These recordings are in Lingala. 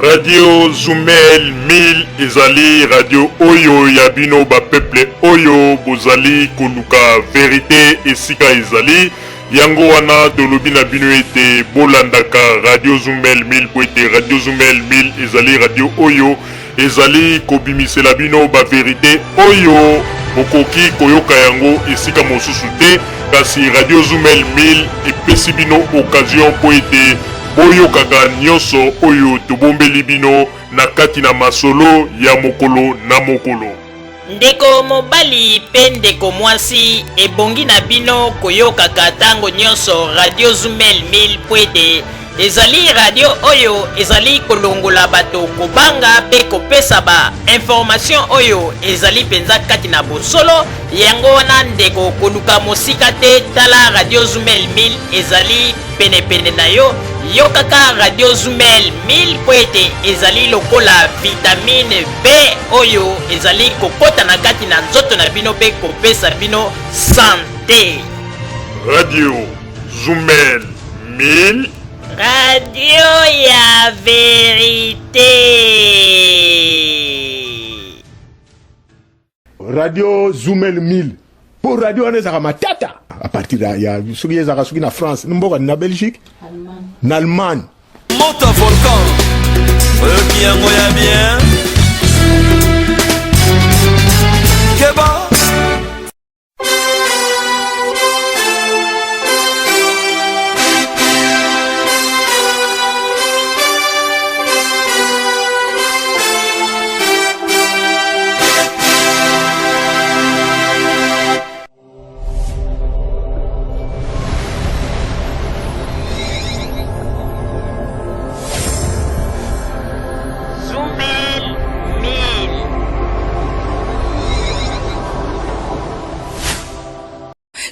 Radio Zumel 1000 ezali radio oyo ya bino ba peuple oyo bozali koluka verite esika ezali. Yango wana tolobi na bino ete bolandaka Radio Zumel 1000 po ete Radio Zumel 1000 ezali radio oyo ezali kobimisela bino ba verite oyo bokoki koyoka yango esika mosusu te, kasi Radio Zumel 1000 epesi bino occasion mpo ete boyokaka nyonso oyo tobombeli bino na kati na masolo ya mokolo na mokolo. Ndeko mobali pe ndeko mwasi, ebongi na bino koyokaka tango nyonso Radio Zumel 1000 mpo ete ezali radio oyo ezali kolongola bato kobanga pe kopesa ba information oyo ezali mpenza kati na bosolo. Yango wana ndeko, koluka mosika te, tala Radio Zumel 1000 ezali penepene na yo. Yokaka Radio Zumel 1000 mpo ete ezali lokola vitamine B oyo ezali kokota na kati na nzoto na bino mpe kopesa bino sante. Radio Zumel 1000, Radio ya verite. Radio Zumel 1000 po radio wana ezalaka matata à partir ya soki ezalaka soki na France mboka na Belgique na Allemagne. Moto volcan oyoki yango ya bien keba.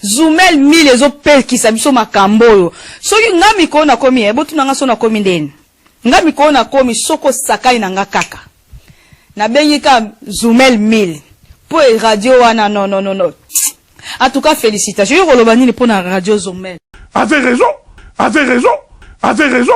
Zumel 1000 ezopekisa biso makambo oyo. Soki nga mikolo nakomi, eh, botuna nga so nakomi ndeni. Nga mikolo nakomi soko osakani na nga kaka. Nabengi ka Zumel 1000 po e radio wana non non non non. En tout cas félicitations. Yo koloba nini pona radio Zumel? Avait raison, avait raison, avait raison.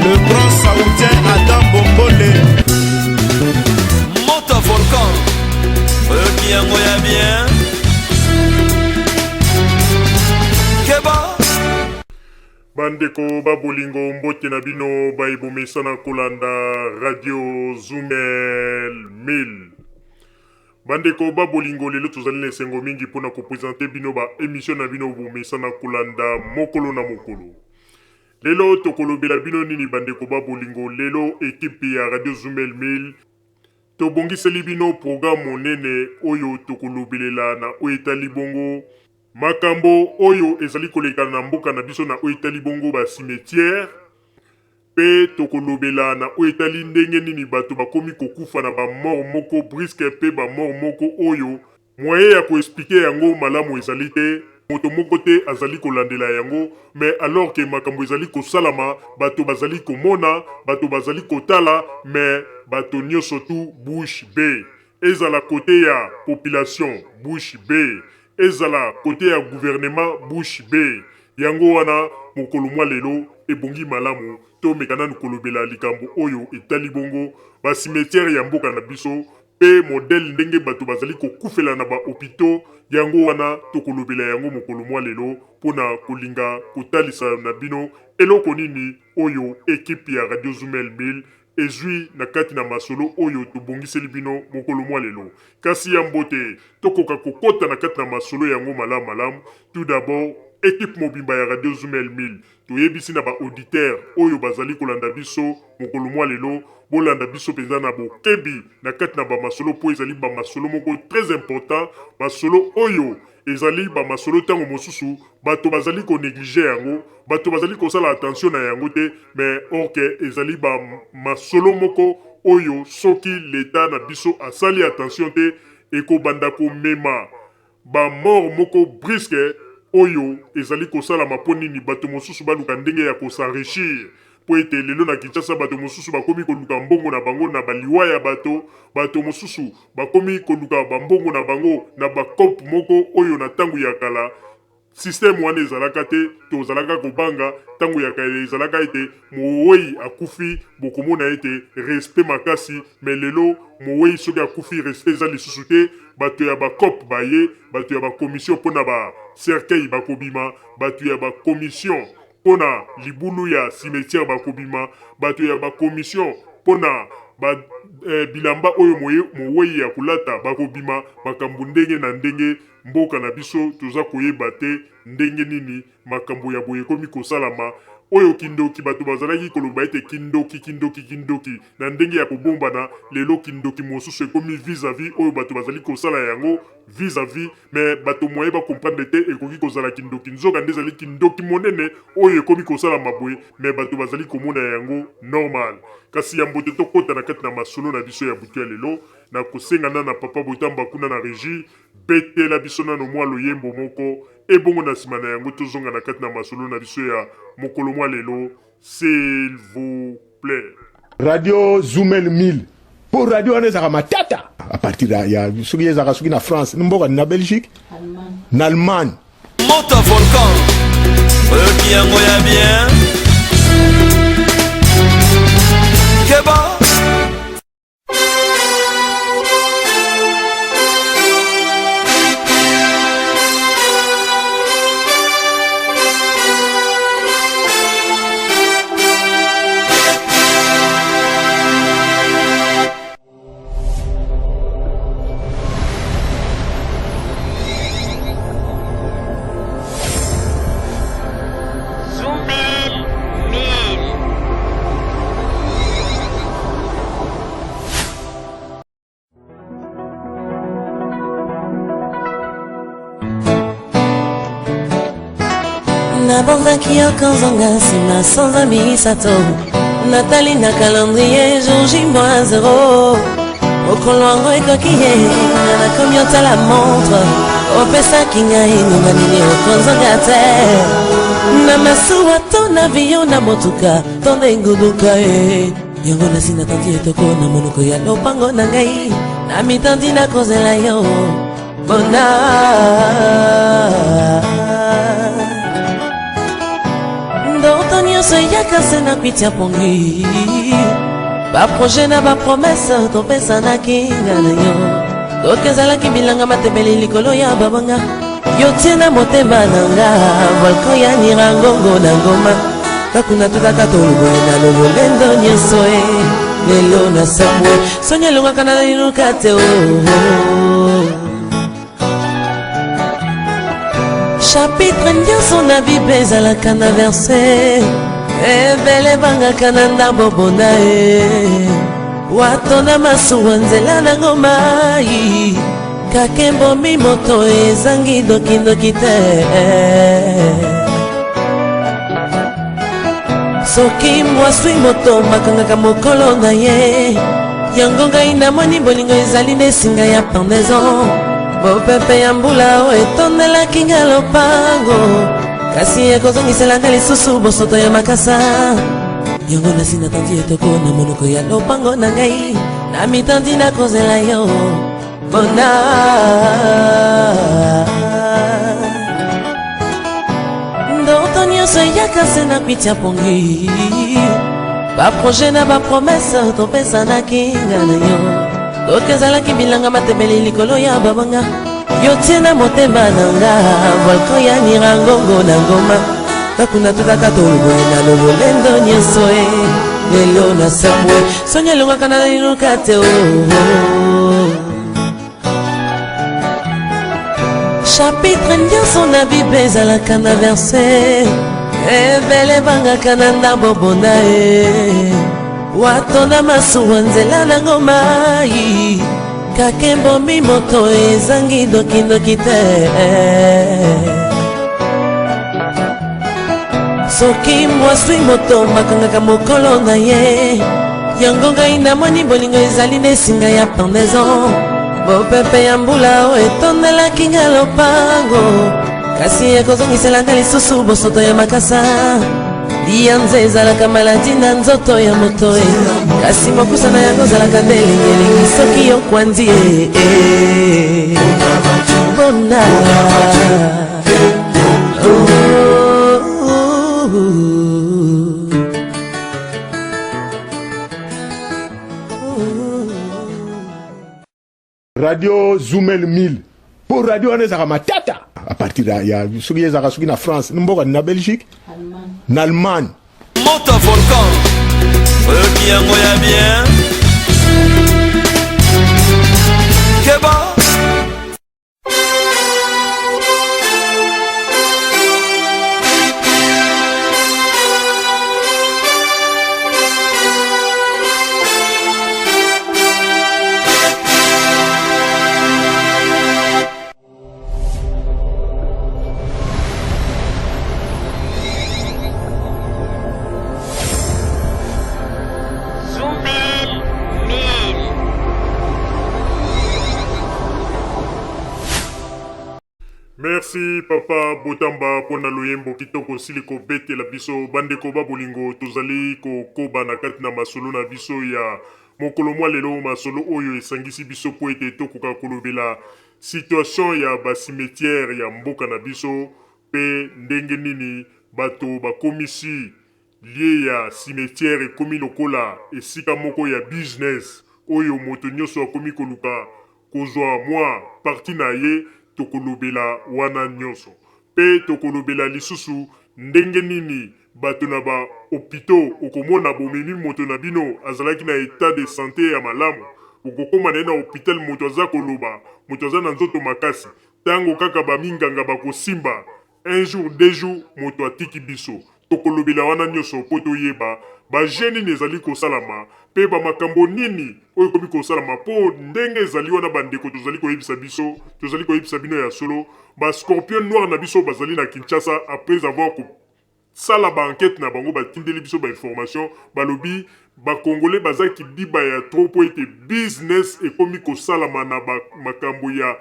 Le grand saoudien Adam Bombole. Moto volcan oyoki yango ya bien keba. Bandeko ba bolingo, mbote na bino baye bomesana kolanda Radio Zumel 1000. Bandeko ba bolingo, lelo tozali na esengo mingi pona ko presenter bino ba emission na bino bomesana kolanda mokolo na mokolo. Lelo tokolobela bino nini bandeko ba bolingo? Lelo equipe ya Radio Zumel 1000 tobongiseli bino programme monene oyo tokolobelela na oyo etali bongo makambo oyo ezali koleka na mboka na biso na oyo etali bongo ba cimetière, pe tokolobela na oyo etali ndenge nini bato bakomi kokufa na ba mort moko brusque pe ba mort moko oyo moyen ya ko expliquer yango malamu ezali te, moto moko te azali kolandela yango, mais alors que makambo ezali kosalama bato bazali komona, bato bazali kotala, mais bato nioso tout bouche bee. Ezala cote ya population bouche bee, ezala cote ya gouvernement bouche bee. Yango wana mokolo mwa lelo ebongi malamu tomeka nanu kolobela likambo oyo etali bongo ba cimetières ya mboka na biso pe modèle ndenge bato bazali kokufela na ba hopitaux. Yango wana tokolobela yango mokolo mwa lelo pona kolinga kotalisa na bino eloko nini oyo equipe ya Radio Zumel 1000 ezwi na kati na masolo oyo tobongiseli bino mokolo mwa lelo. Kasi yambo te tokoka kokota na kati na masolo yango malamu malamu, tout d'abord, Equipe mobimba ya Radio Zumel 1000 toyebisi na ba auditeurs oyo bazali kolanda biso mokolo mwa lelo, bolanda biso mpenza na bokebi na kati na ba masolo mpo ezali ba masolo moko très important, masolo oyo ezali ba masolo ntango mosusu bato bazali ko negliger yango, bato bazali kosala attention na yango te, mais or que ezali ba masolo moko oyo soki l'etat na biso asali attention te ekobanda komema Ba mort moko brusque oyo ezali kosalama mpo nini bato mosusu baluka ndenge ya ko s'enrichir mpo ete lelo na Kinshasa bato mosusu bakomi koluka mbongo na bango na ba liwa ya bato, bato mosusu bakomi koluka ba mbongo na bango na ba coop moko oyo na tango ya kala Système wana ezalaka te, tozalaka kobanga tango ya kala ezalaka ete moweyi akufi bokomona ete respect makasi mais lelo moweyi soki akufi respect eza lisusu te, bato ya ba coop baye, bato ya ba commission pona ba cercueil bakobima, bato ya ba commission pona libulu ya cimetière bakobima, bato ya ba commission pona ba eh, bilamba oyo moweyi akolata bakobima, makambo ndenge na ndenge. Mboka na biso toza koyeba te ndenge nini makambo ya boye ekomi kosalama. Oyo kindoki bato bazalaki koloba ete kindoki kindoki kindoki na ndenge ya kobombana, lelo kindoki mosusu ekomi vis a vis oyo bato bazali kosala yango vis a vis mais bato moyen ba comprendre te ekoki kozala kindoki nzoka nde ezali kindoki monene oyo ekomi kosalama boye mais bato bazali komona yango normal. Kasi yambo te tokota na kati na masolo na biso ya butu ya lelo, nakosenga na na papa Botamba kuna na regie Betela biso nano mwa loyembo moko, ebongo na sima na yango tozonga na kati na masolo na biso ya mokolo mwa lelo, s'il vous plait. Radio Zumel 1000 po radio wana ezalaka matata à partir ya, ya soki ezalaka soki na France mboka na Belgique na Allemagne Moto volcan oyoki yango ya bien keba. Zumel 1000. Nabongaki yo kozonga nsima sanza misato, natali na calendrier jour J moins 0, mokolo yango ekoki ye nga nakomi otala montre, opesaki ngai ngonga nini okozonga te na masuwa to na avion na motuka to na engunduka e yango nasi natandi etoko na monoko ya lopango na ngai na mitandi nakozela yo bona ndoto nyonso eyaka se na kwiti ya pongi baprojet na bapromese topesanaki nga na yo toki ezalaki bilanga matembele likolo ya babanga yo tie na motema na nga volcan ya Nyiragongo na Ngoma kakuna tutaka toluboye na lololendo nyonso e lelo na sambwe soni elongaka na liluka te o chapitre nyonso na bible ezalaka na verse ebele bangaka na ndambo bona ye wato na masuwa nzela nango mai Kakembomi moto ezangi ndokindoki te. Soki mwaswi moto bakangaka mokolo na ye. Yango ngai namoni bolingo ezali nde singa ya pendaison. Mopepe ya mbula oyo etondelaki nga lopango, kasi ekozongisela nga lisusu bosoto ya makasa. Yango nasi natandi etoko na monoko ya lopango na ngai, na mitandi nakozela yo. Bona ndoto nyonso eyaka se na kwiti ya pongi baprojet na bapromese topesanaki nga na yo toki ezalaki bilanga matembele likolo ya babanga yo tie na motema na nga volcan ya Nyiragongo na Ngoma kakuna tutaka toluboye na lololendo nyonso e lelo na sambwe soni elongaka na liluka te o. Chapitre nyonso na Bible ezalaka na verse. Ebele ebangaka na ndambo bona ye. Wato na masuwa nzela nango mai. Kaka ebomi moto ezangi ndokindoki te. Soki mwaswi moto bakangaka mokolo na ye. Yango ngai namoni bolingo ezali nde singa ya pendaison. Mopepe ya mbula oyo etondelaki nga lopango, kasi ekozongisela nga lisusu bosoto ya makasa. Liyanza ezalaka maladi na nzoto ya moto e, kasi mokusa na yango ozalaka nde elengelengi soki yokwandi e. Bona Radio Zumel 1000 po radio wana ezalaka matata à partir ya soki ezalaka soki na France mboka na Belgique na Allemagne. Moto volcan oyoki yango ya bien keba. Zumel 1000. Merci papa Botamba pona loyembo kitoko osili kobetela biso. Bandeko ba bolingo, tozali kokoba na kati na masolo na biso ya mokolo mwa lelo, masolo oyo esangisi biso mpo ete tokoka kolobela situation ya ba cimetières ya mboka na biso mpe ndenge nini bato bakomisi lieu ya cimetière ekomi lokola esika moko ya business oyo moto nionso akomi koluka kozwa mwa partie na ye. Tokolobela wana nionso mpe tokolobela lisusu ndenge nini bato na ba hopitaux okomona bomemi moto na bino azalaki na etat de sante ya malamu, bokokoma na ye na hopital moto aza koloba, moto aza na nzoto makasi, tango kaka ba minganga bakosimba un jour deux jours moto atiki biso. Tokolobela wana nionso mpo toyeba ba jeux nini ezali kosalama mpe ba makambo nini oyo ekomi kosalama mpo ndenge ezali wana bandeko tozali koyebisa biso tozali koyebisa bino ya solo ba scorpion noir na biso bazali na Kinshasa après avoir kosala ba enquete na bango batindeli biso ba information balobi ba congolais baza kidiba ya trop mpo ete business ekomi kosalama na ba makambo ya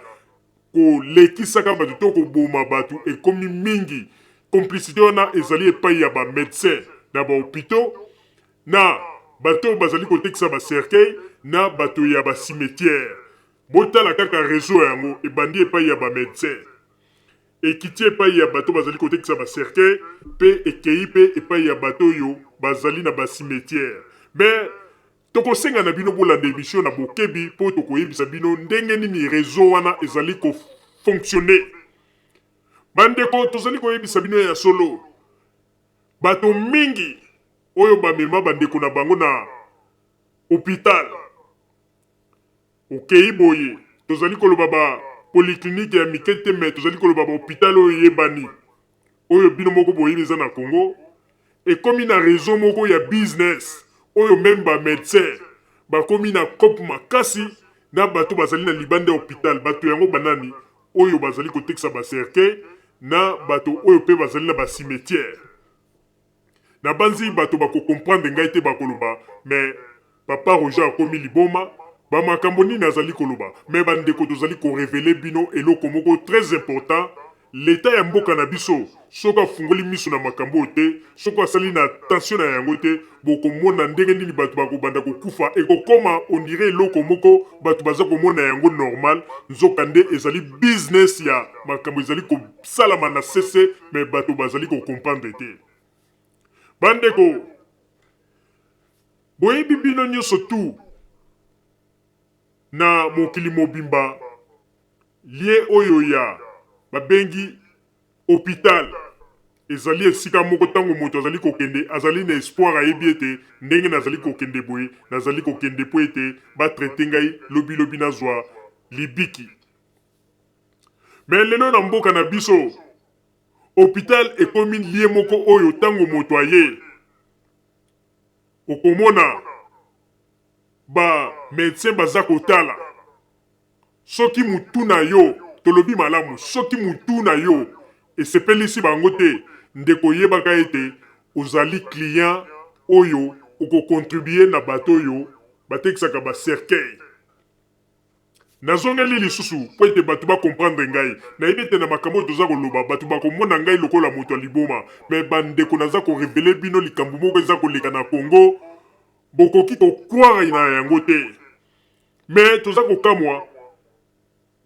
Kolekisaka bato to koboma bato ekomi mingi. Complicite wana ezali epai ya ba medecins na ba hopitaux, na bato oyo bazali kotekisa ba cercueils, na bato ya ba cimetières. Botala kaka reseau yango ebandi epai ya ba medecins, ekiti epai ya bato bazali kotekisa ba cercueils mpe ekei mpe epai ya bato oyo bazali na ba cimetières. Mais Tokosenga na bino bolanda emission na bokebi po tokoyebisa bino ndenge nini reseau wana ezali ko fonctionner. Ba ndeko tozali koyebisa bino ya solo, bato mingi oyo bamema ba ndeko na bango na hopital, okeyi boye, tozali koloba ba polyclinique ya mike te mais tozali koloba ba hopital oyo eyebani, oyo bino moko boyebi eza na Congo, ekomi na reseau moko ya business oyo meme ba medecins bakomi na coop makasi na bato bazali na libanda ya hopital. Bato yango banani? Oyo bazali kotekisa ba cercueil na bato oyo pe bazali na ba cimetières. Nabanzi bato bako comprendre ngai te bakoloba mais papa Roger akomi liboma ba makambo nini azali koloba mais ba ndeko tozali ko reveler bino eloko moko très important l'etat ya mboka na biso soki afungoli miso na makambo oyo te soki asali na attention na yango te bokomona ndenge nini bato bakobanda kokufa ekokoma on dirait eloko moko bato baza komona yango normal nzoka nde ezali business ya makambo ezali kosalama na sese mais bato bazali ko comprendre te bandeko. Boyebi bino nioso tout na mokili mobimba lieu oyo ya babengi hopital ezali esika moko tango moto azali kokende azali na espoir ayebi ete ndenge nazali kokende boye nazali kokende po ete ba traiter ngai lobi lobi nazua libiki. Mais lelo na mboka na biso, hopital ekomi lieu moko oyo tango moto aye, okomona ba medecins baza kotala soki mutu na yo, tolobi malamu, soki mutu na yo esepelisi bango te, ndeko yebaka ete ozali client oyo oko contribuer na bato oyo batekisaka ba cercueils. Nazongeli lisusu mpo ete bato ba comprendre ngai. Nayebi ete na makambo oyo toza koloba, bato bakomona ngai lokola moto ya liboma. Mais ba ndeko naza ko reveler bino likambo moko eza koleka na Congo, bokoki ko croire na yango te. Mais toza kokamwa,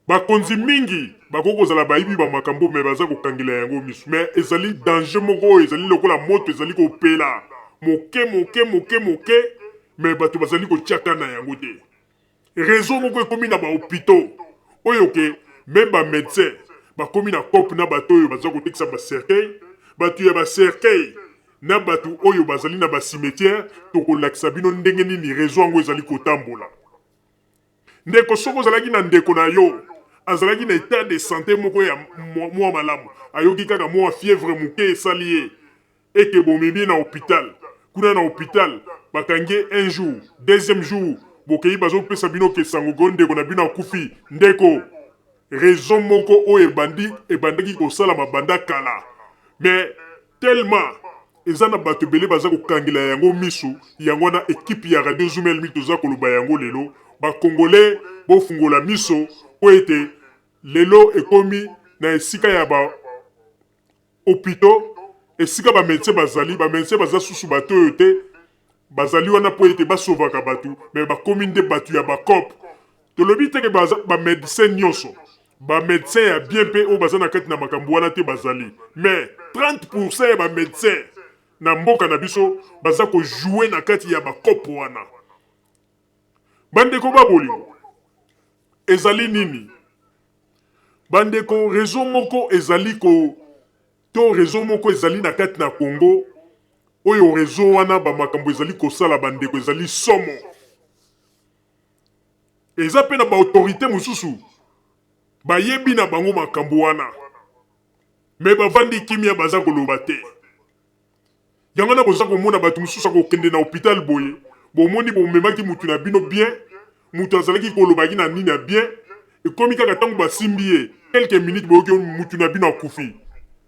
bakonzi mingi bakoki kozala bayibi ba makambo mais baza kokangela yango miso. Mais ezali danger moko oyo ezali lokola moto ezali kopela moke moke moke moke, mais bato bazali kotia cas na yango te. Reseau moko ekomi na ba hopitaux oyo ke meme ba medecins bakomi na coop na bato oyo baza kotekisa ba cercueil, bato ya ba cercueil na bato oyo bazali na ba cimetière. Tokolakisa bino ndenge nini reseau yango ezali kotambola. Ndeko, soki ozalaki na ndeko na yo azalaki na etat de sante moko ya mwa malamu, ayoki kaka mwa fièvre moke esali ye eke bomemi ye na hopital, kuna na hopital bakangi ye un jour, deuxième jour bokeyi bazopesa bino ke sango ko ndeko na bino akufi. Ndeko, raison moko oyo ebandi ebandaki kosalama banda kala, mais tellement eza na bato ebele baza kokangela yango misu, yango wana equipe ya Radio Zoom Elmi toza koloba yango lelo. Ba congolais bofungola miso po ete lelo ekomi na esika ya ba hopitaux, esika ba medecins bazali, ba medecins baza susu bato oyo te bazali wana mpo ete basovaka bato, mais bakomi nde bato ya ba coop. Tolobi te ke baza ba medecins nyonso, ba medecins ya bien mpe oyo baza na kati na makambo wana te bazali, mais 30% ya ba medecins na mboka na biso baza ko jouer na kati ya ba coop wana. Bandeko ba bolingo, ezali nini? Bandeko, reseau moko ezali ko to reseau moko ezali na kati na Congo oyo reseau wana ba makambo ezali kosala bandeko ezali somo. Eza pe na ba autorite mosusu bayebi na bango makambo wana mais bavandi kimia baza koloba te. Yango wana boza komona batu mosusu akokende na hopital boye, bomoni bomemaki mutu na bino bien, mutu azalaki kolobaki na nini ya bien, ekomi kaka tango basimbi ye quelques minutes boyoki mutu na bino akufi.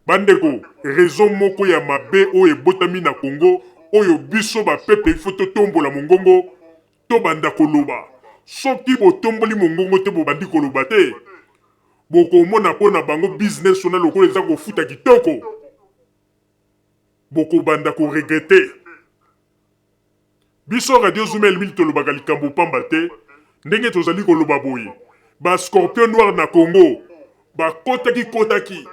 Bandeko, raison moko ya mabe oyo ebotami na Congo oyo biso ba peuple il faut totombola mongongo, tobanda koloba. Soki botomboli mongongo te bobandi koloba te, bokomona po na bango business wana lokola eza kofuta kitoko. Bokobanda ko regretter. Biso Radio Zuma El Mil tolobaka likambo pamba te, ndenge tozali koloba boye, ba scorpions noirs na Congo bakotaki kotaki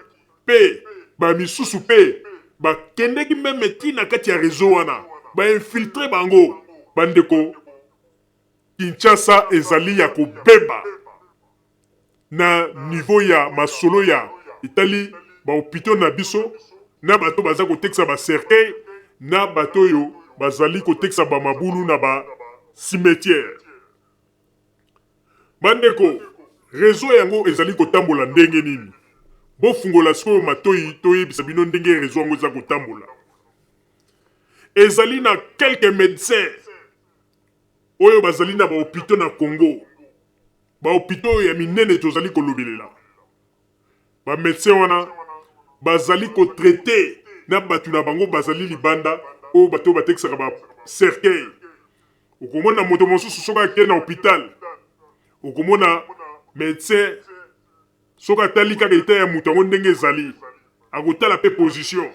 pe ba misusu pe bakendeki meme ti na kati ya reseau wana ba infiltrer bango. Bandeko, Kinshasa ezali ya kobeba. Na niveau ya masolo ya etali ba hopitaux na biso, na bato baza kotekisa ba cercueils, na bato oyo bazali kotekisa ba mabulu na ba cimetières. Bandeko, reseau yango ezali kotambola ndenge nini? Bofungola sikoyo matoyi toyebisa bino ndenge reseau yango eza kotambola. Ezali na quelques medecins oyo bazali na ba hopitaux na Congo. Ba hopitaux oyo ya minene tozali kolobelela, ba medecins wana bazali ko traiter na batu na bango bazali libanda, oyo bato oyo batekisaka ba cercueils. Okomona moto mosusu soki ake na hopital, okomona medecin soki atali kaka etat ya moto yango ndenge ezali, akotala pe position.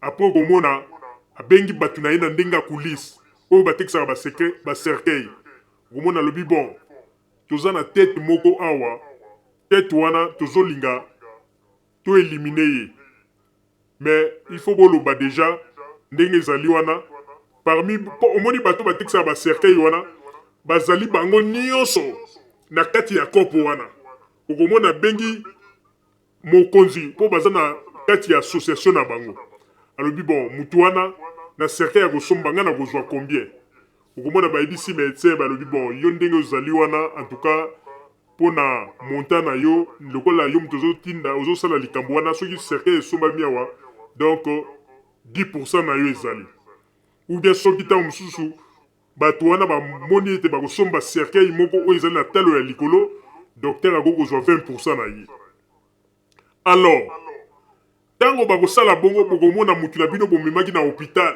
Après okomona abengi batu na ye na ndenge ya coulisse oyo batekisaka ba secret ba cercueil, okomona alobi bon toza na tete moko awa, tete wana tozolinga to eliminer ye mais il faut boloba dejà ndenge ezali wana parmi po omoni bato batekisaka ba cercueil wana bazali bango nionso na kati ya coop wana, okomona abengi Mokonzi po baza na kati ya association na bango alobi bon mutu wana na cercueil ya kosomba nga nakozua combien? Okomona bayebisi medecin balobi bon yo ndenge ozali wana en tout cas. mpo na montant na yo lokola yo moto ozotinda ozosala likambo wana soki cercueil esombami awa donc 10% na yo ezali ou bien soki ntango mosusu bato wana bamoni ete bakosomba cercueil moko oyo ezali na talo ya likolo, docteur akoki kozwa 20% na ye. Alors, ntango bakosala bongo, bokomona motu na bino bomemaki na hopital,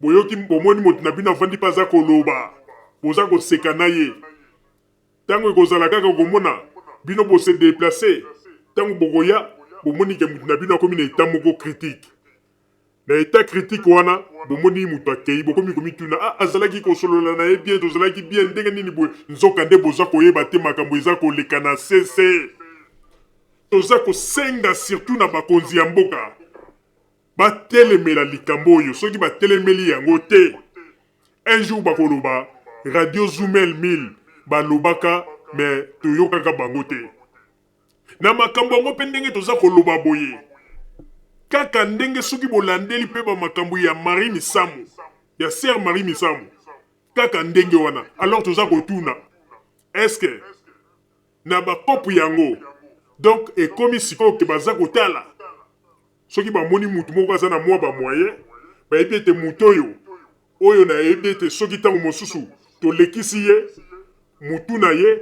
boyoki bomoni motu na bino avandi mpe aza koloba, boza koseka na ye. Ntango ekozala kaka okomona bino bo se deplacer, ntango bokoya bomoni ke motu na bino akomi na etat moko critique. Na etat critique wana bomoni mutu akeyi bokomi komituna ah azalaki kosolola na ye bien tozalaki bien ndenge nini boye nzoka nde boza koyeba te makambo eza koleka na sese. Toza kosenga surtout na bakonzi ya mboka batelemela likambo oyo soki batelemeli yango te un jour bakoloba radio Zumel 1000 balobaka mais toyokaka bango te. Na makambo yango mpe ndenge toza koloba boye, kaka ndenge soki bolandeli mpe ba makambo ya Marie Misamu, ya sœur Marie Misamu, kaka ndenge wana. Alors toza kotuna, est-ce que na ba coop yango, donc ekomi sikoyo ke baza kotala soki bamoni mutu moko aza na mwa ba moyen, bayebi ete mutu oyo oyo nayebi ete soki ntango mosusu tolekisi ye mutu na ye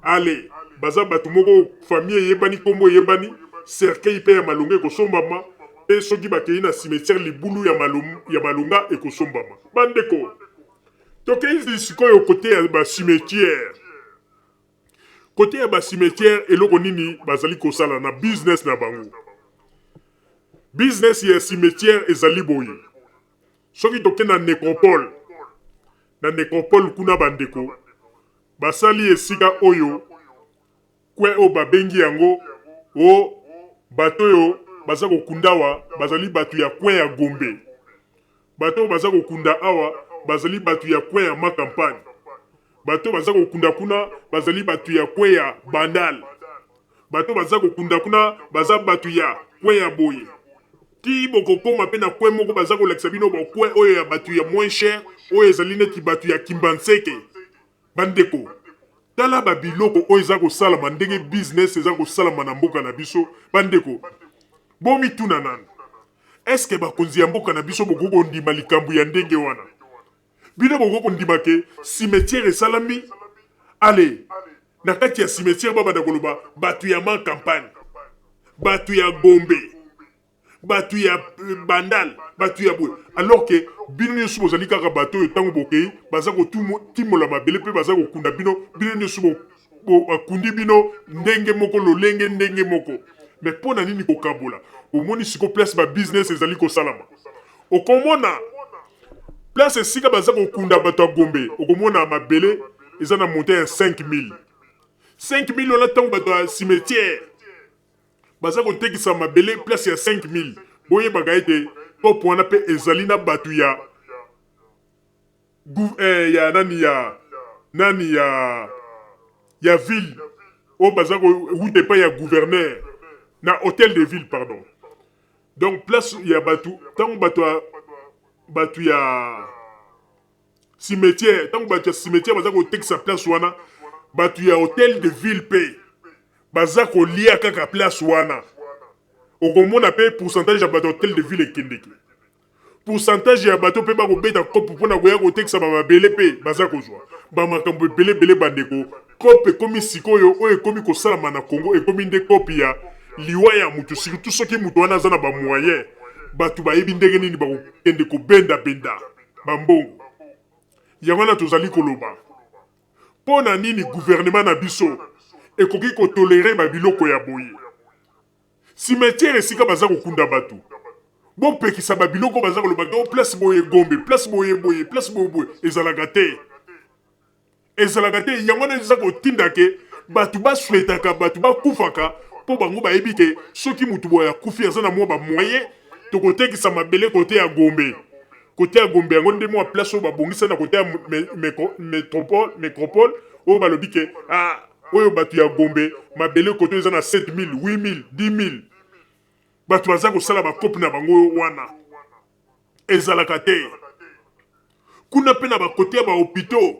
ale baza bato moko famille eyebani nkombo eyebani cercueil mpe ya malonga ekosombama mpe soki bakei na cimetière libulu ya, malom, ya malonga ekosombama bandeko tokei sikoyo kote ya ba cimetière kote ya ba cimetière eloko nini bazali kosala na business na bango business ya cimetière ezali boye Soki toke na necropole, na necropole kuna ba ndeko basali esika oyo coin oyo babengi yango o bato oyo baza kokunda awa bazali bato ya coin ya Gombe, bato oyo baza kokunda awa bazali bato ya coin ya Ma Campagne, bato oyo baza kokunda kuna bazali bato ya coin ya Bandal, bato oyo baza kokunda kuna baza bato ya coin ya boye. Tii bokokoma pe na coin moko baza kolakisa bino ba coin oyo ya batu ya moins cher oyo ezali neti batu ya Kimbanseke. Bandeko, tala ba biloko oyo eza kosalama ndenge business eza kosalama na mboka na biso. Bandeko, bomituna nanu, est-ce que bakonzi ya mboka na biso bokoki kondima likambo ya ndenge wana? Bino bokoki kondima ke cimetière esalami? Allez, na kati ya cimetière babanda koloba batu ya ma campagne, batu ya Gombe, batu ya euh, Bandal, batu ya boye, alors que bino nyonso bozali kaka bato oyo ntango bokei baza kotimola mabele mpe baza kokunda bino, bino nyonso bakundi bino ndenge moko, lolenge ndenge moko. Mais mpo na nini kokabola? Omoni siko place ba business ezali kosalama, okomona Place esika baza kokunda bato ya Gombe, okomona mabele eza na montant ya 5000. 5000 wana ntango bato ya cimetière baza kotekisa mabele place ya 5000, boyebaka ete kopo wana mpe ezali na bato ya eh, ya nani ya nani ya ya ville oyo baza kowuta epai ya gouverneur na hotel de ville pardon. Donc place ya bato ntango bato ya bato ya cimetière ntango bato ya cimetière baza kotekisa place wana bato ya hotel de ville mpe baza kolia kaka place wana okomona mpe pourcentage ya bato ya hotel de ville ekendeke pourcentage ya bato mpe bakobeta kope mpo na koya kotekisa bamabele mpe baza kozwa bamakambo ebele ebele bandeko kope ekomi sikoyo oyo ekomi kosalama na Congo ekomi nde kope ya liwa ya mutu surtout soki mutu wana aza na ba moyen bato bayebi ndenge nini bakokende kobenda-benda bambongo yango wana tozali koloba mpo na nini gouvernement na biso ekoki kotolere babiloko ya boye cimetière esika baza kokunda bato bopekisa babiloko baza koloba to place boye gombe place boye boye place boye boye ezalaka te Ezalaka te, yango wana eza kotinda ke bato baswetaka bato bakufaka mpo bango bayebi ke soki motu boye akufi aza na mwa ba moyen tokotekisa mabele kote ya Gombe kote ya Gombe yango nde mwa place oyo babongisa na kote ya metropole necropole oyo balobi ke ah, oyo bato ya Gombe mabele kote eza na 7000 8000 10000 bato baza kosala bakope na bango wana ezalaka te kuna mpe na bakote ya ba hopitaux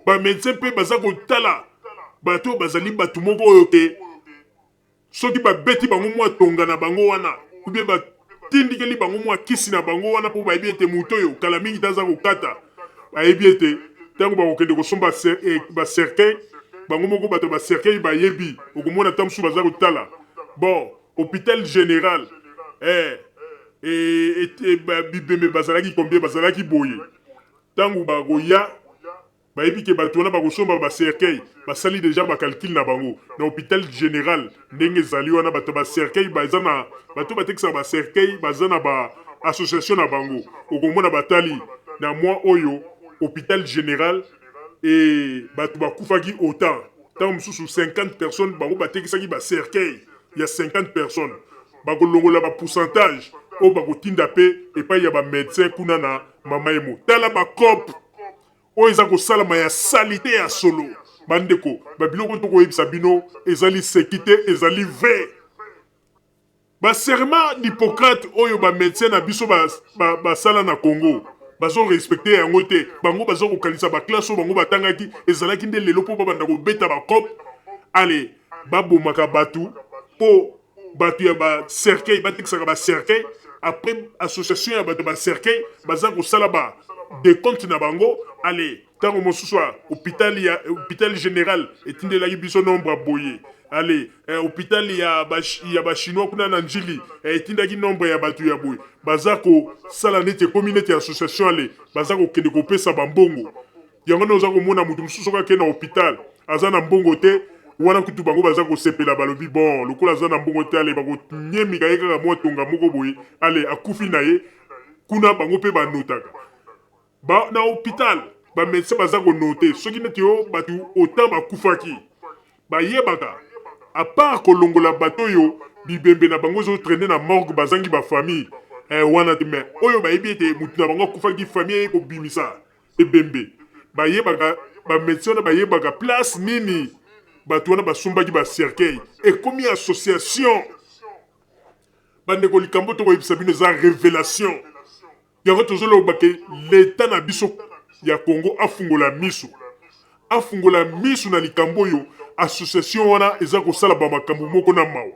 ba medecin mpe baza kotala. Bato oyo bazali bato moko oyo te soki babeti bango mwa tonga na bango wana ou bien batindikeli bango mwa kisi na bango wana mpo bayebi ete moto oyo kala mingi te aza kokata, bayebi ete ntango bakokende kosomba ba cercueil, bango moko bato ya ba cercueil bayebi, okomona ntango mosusu baza kotala bon hopital general eh, eh, eh, bibembe bazalaki combien, bazalaki boye, ntango bakoya Bayebi ke batu wana bakosomba ba cercueil, basali dejà ba calcul na bango na hopital general ndenge ezali wana batu ya ba cercueil baza na batu batekisaka ba cercueil baza na ba association na bango okomona batali na mois oyo hopital general et batu bakufaki autant tango mosusu 50 personnes bango batekisaki ba cercueil ya 50 personnes bakolongola ba pourcentage oyo bakotinda pe epai ya ba medecin kuna na mama yemo tala ba coop Oyo eza kosalama ya salite ya solo ba ndeko ba biloko tokoyebisa bino eza liseki te ezali vrai ba serment d'Hippocrate oyo ba medecin na biso basala na Congo bazo respecte yango te bango baza kokanisa ba classe oyo bango batangaki ezalaki nde lelo mpo babanda kobeta ba cop ale babomaka bato mpo bato ya ba cercueil batekisaka ba cercueil après association ya bato ya ba cercueil baza kosala ba decompte na bango ale ntango mosusu hôpital ya hôpital général etindelaki biso nombre ya boye ale eh, hôpital ya ba ya ba chinois kuna na Njili eh, etindaki nombre ya bato ya boye baza kosala neti ekomi neti association ale baza kokende kopesa bambongo Yango nde oza komona mutu mosusu soki ake na hopital aza na mbongo te wana kutu bango baza kosepela balobi bon lokola aza na mbongo te ale bakonyemika ye kaka mwa tonga moko boye ale akufi na ye kuna bango mpe banotaka ba, na hopital ba medecin baza konote soki neti yo bato autant bakufaki Bayebaka a part kolongola bato oyo bibembe na bango ezo trainer na morgue bazangi ba famille eh wana te mais oyo bayebi ete mutu na bango akufaki famille eye kobimisa ebembe bayebaka ba medecin wana bayebaka place nini bato wana basombaki ba cercueil ekomi association bandeko likambo tokoyebisa bino eza revelation Yango tozoloba ke l'etat na biso ya Congo afungola misu, afungola misu na likambo oyo association wana eza kosala ba makambo moko na mawa.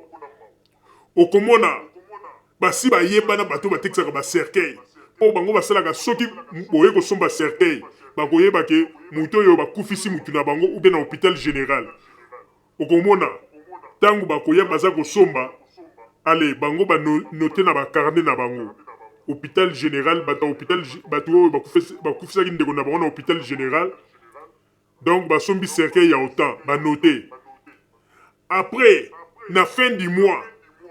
Okomona basi bayebana bato batekisaka ba cercueil po bango basalaka soki boye kosomba cercueil bakoyeba ke moto oyo bakufisi motu na bango ou bien na hopital general. Okomona tangu bakoya baza kosomba ale bango ba note na ba carnet na bango hopital general bato ya hopital bato oyo bakufisaki ndeko na bango na hopital general donc basombi cercueil ya autant ba note après na fin du mois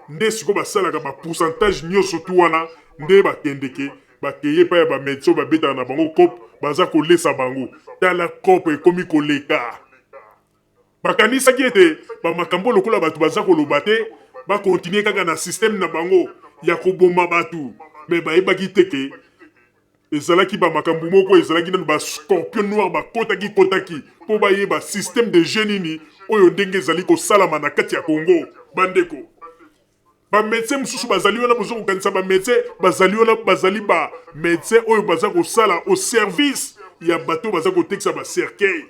nde sikoyo basalaka ba pourcentage nyonso tu wana nde bakendeke bakeye epai ya ba medecin oyo babetaka na bango cope baza kolesa bango tala cope ekomi koleka. Bakanisaki ete ba makambo lokola batu baza koloba te ba continuer kaka na système na bango ya koboma batu mais bayebaki te ke ezalaki ba makambo moko ezalaki nanu ba scorpion noir bakotaki kotaki po bayeba système de jeu nini oyo ndenge ezali kosalama na kati ya Congo bandeko. Ba medecin mosusu bazali wana bozo kokanisa ba medecin bazali wana bazali ba medecin oyo baza kosala au service ya bato baza kotekisa ba cercueil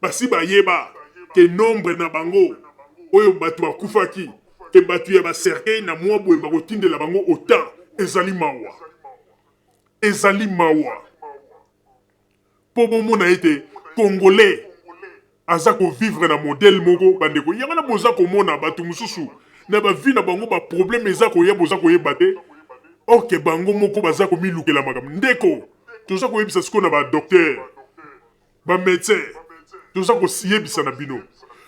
basi bayeba ke nombre na bango oyo bato bakufaki ke bato ya ba cercueil na mwa boye bakotindela bango autant ezali mawa ezali mawa Po bomona ete congolais aza ko vivre na modèle moko bandeko yango wana boza komona batu mosusu na ba vie na bango ba problème eza koya boza koyeba te or que bango moko baza komilukela makambo ndeko toza koyebisa sikoyo na ba docteur ba médecin toza koyebisa na bino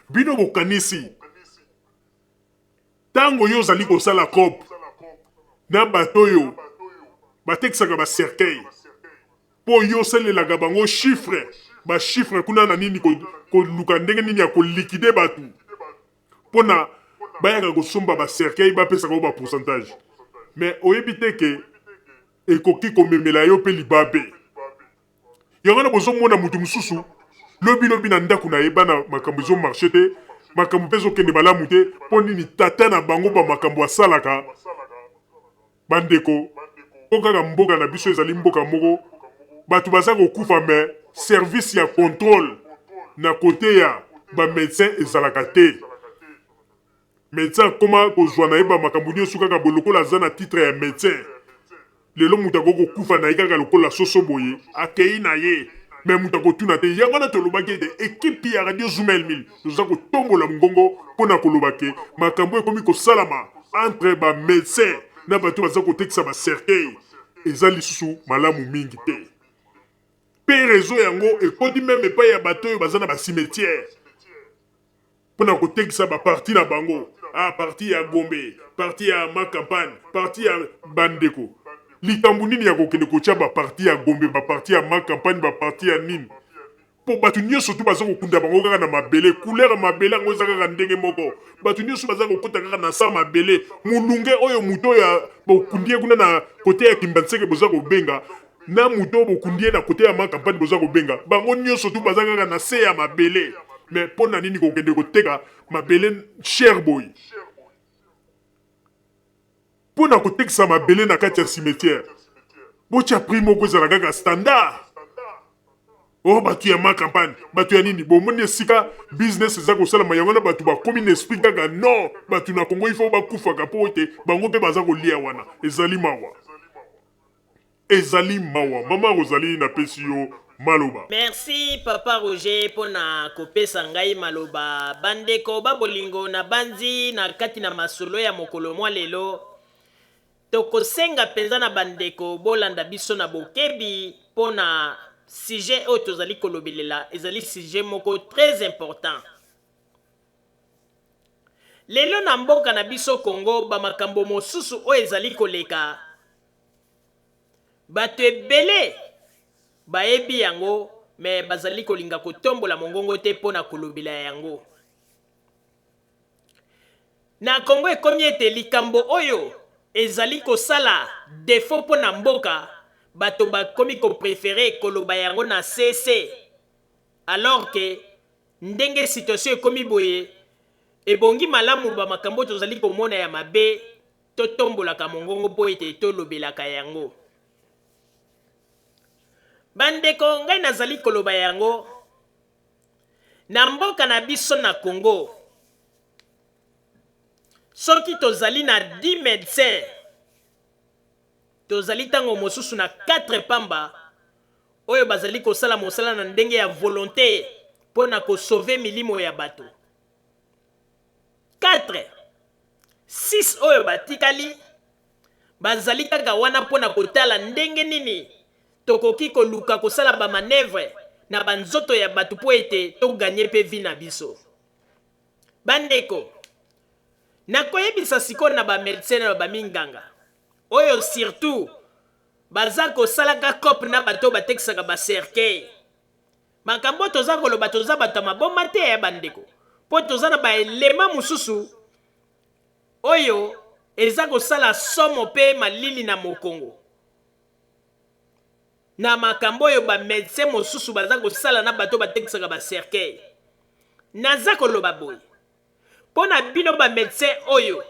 bino bokanisi Tango yo ozali kosala coop na bato oyo batekisaka ba cercueil po yo osalelaka bango chiffre ba chiffre kuna na nini koluka ndenge nini ya ko liquider batu pona bayaka kosomba ba cercueil bapesaka yo ba pourcentage mais oyebi te ke ekoki komemela yo pe libabe. Yango wana bozo mona mutu mususu lobi lobi na ndaku na ye bana makambo ezo marche te, makambo pe ezo kende malamu te po nini tata na bango ba makambo asalaka ba ndeko po kaka mboka na biso ezali mboka moko batu baza kokufa mais service ya controle na cote ya. Ba medecin ezalaka te. Medecin akoma kozwa na ye ba makambo nionso kaka boye lokola aza na titre ya medecin. Lelo moto akoki kokufa na ye kaka lokola soso boye, akeyi na ye mais moto akotuna te. Yango wana tolobaki ete equipe ya Radio Zuma El 1000 toza kotombola mongongo mpo na koloba ke makambo ekomi kosalama entre ba medecins na bato baza kotekisa ba cercueils eza lisusu malamu mingi te. Mpe reseau yango ekoti meme epai ya bato oyo baza na ba cimetières. Pona kotekisa ba partie na bango ah partie ya Gombe partie ya ma campagne partie ya ba ndeko likambo nini ya kokende kotia ba partie ya Gombe ba partie ya ma campagne ba partie ya nini po bato nyonso tu baza kokunda bango kaka na mabele couleur ya mabele yango eza kaka ndenge moko bato nyonso baza kokota kaka na sa mabele molunge oyo moto oyo bokundi ye kuna na kote ya Kimbanseke boza kobenga na moto oyo bokundi ye na kote ya ma campagne boza kobenga bango nyonso tu baza kaka na se ya mabele mais mpo na nini kokende koteka mabele cher boye mpo na kotekisa mabele na kati ya cimetière botya prix moko ezala kaka standard Oh bato ya ma campagne, bato ya nini, bomoni esika business eza kosalama yango wana bato bakomi na esprit kaka non, bato na Congo il faut bakufaka mpo ete bango mpe baza kolia wana. Ezali mawa. Ezali mawa. Mama Rosalie napesi yo maloba. Merci papa Roger pona kopesa ngai maloba. Bandeko ba bolingo nabanzi na kati na masolo ya mokolo mwa lelo tokosenga penza na bandeko bolanda biso na bokebi pona sujet oyo tozali kolobelela ezali sujet moko très important. Lelo na mboka na biso Congo ba makambo mosusu oyo ezali koleka Bato ebele bayebi yango mais bazali kolinga kotombola mongongo te mpo na kolobela yango. Na Congo ekomi ete likambo oyo ezali kosala defaut mpo na mboka, bato bakomi ko preferer koloba yango na se se alors que ndenge situation ekomi boye, ebongi malamu ba makambo tozali komona ya mabe Totombolaka mongongo mpo ete tolobelaka yango. Bandeko, ngai nazali koloba yango na mboka na biso na Congo, soki tozali na 10 medecins, tozali ntango mosusu na 4 pamba oyo bazali kosala mosala na ndenge ya volonte mpo na ko sauver milimo ya bato. 4, 6 oyo batikali bazali kaka wana mpo na kotala ndenge nini tokoki koluka kosala ba manœuvres na ba nzoto ya bato mpo ete to gagner mpe vie na biso. Bandeko, nakoyebisa sikoyo na ba medecins na ba minganga oyo surtout baza kosalaka coop na bato oyo batekisaka ba cercueils. Makambo oyo toza koloba toza bato ya maboma te eh bandeko po toza na ba element mosusu oyo eza kosala somo pe malili na mokongo na makambo oyo ba medecin mosusu baza kosala na bato batekisaka ba cercueil. Naza koloba boye po na bino ba medecin oyo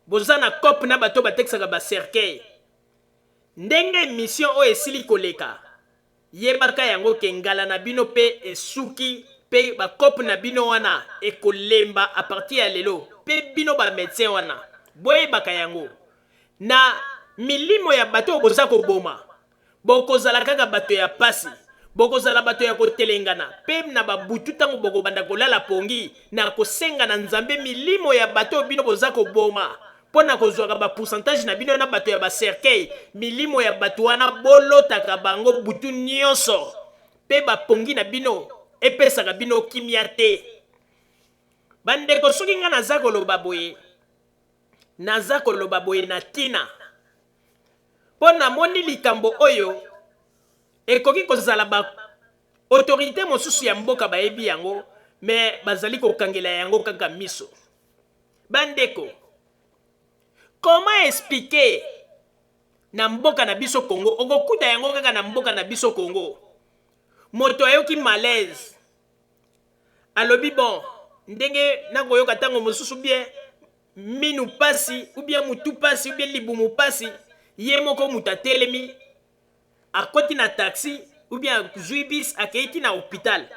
boza na coop na bato batekisaka ba cercueil, ndenge emission oyo esili koleka Yebaka yango ke ngala na bino pe esuki pe ba coop na bino wana ekolemba à partir ya lelo pe bino ba medecins wana boyebaka yango na milimo ya bato oyo boza koboma bokozala kaka bato ya pasi bokozala bato ya kotelengana pe na ba butu tango bokobanda kolala pongi na kosenga na Nzambe milimo ya bato oyo bino boza koboma Mpo na kozwaka ba pourcentage na bino na bato ya ba cercueil, milimo ya bato wana bolotaka bango butu nionso mpe ba pongi na bino epesaka bino kimia te. Ba ndeko soki nga naza koloba boye, naza koloba boye na tina mpo namoni likambo oyo ekoki kozala ba autorites mosusu ya mboka bayebi yango mais bazali kokangela yango kaka miso. Ba ndeko, comment expliquer na mboka na biso Congo, okokuta yango kaka na mboka na biso Congo, moto ayoki malaise, alobi bon, ndenge nakoyoka tango mosusu bien minu pasi ou bien mutu pasi ou bien libumu pasi, ye moko moto atelemi, akoti na taxi ou bien azui bus akeyi ti na hopital.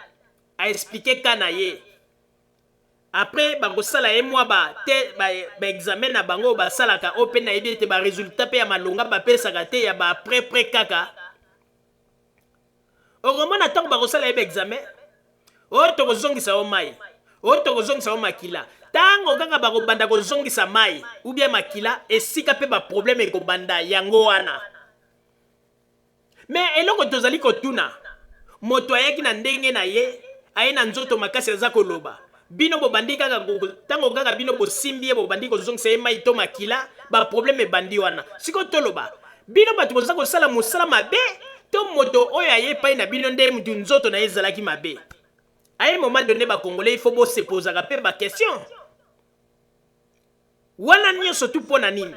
A expliquer cas na ye. Après bakosala ye mwa ba te ba, ba examen na bango oyo basalaka oyo mpe nayebi ete ba resultat mpe ya malonga bapesaka te ya ba après près kaka. Okomona ntango bakosala ye ba examen oyo tokozongisa yo mai oyo tokozongisa yo makila ntango kaka bakobanda kozongisa mai ou bien makila esika mpe ba problème ekobanda yango wana. Mais eloko tozali kotuna, moto ayaki na ndenge na ye, aye na nzoto makasi aza koloba, bino bobandi kaka tango kaka bino bosimbi ye bobandi kozongisa ye mayi to makila, ba problème ebandi wana. Sikoyo toloba, bino bato boza kosala mosala mabe to moto oyo aye epai na bino nde mutu nzoto na ye ezalaki mabe? A un moment donne ba congolais il faut bo se posaka pe ba questions. Wana nionso tout pona nini?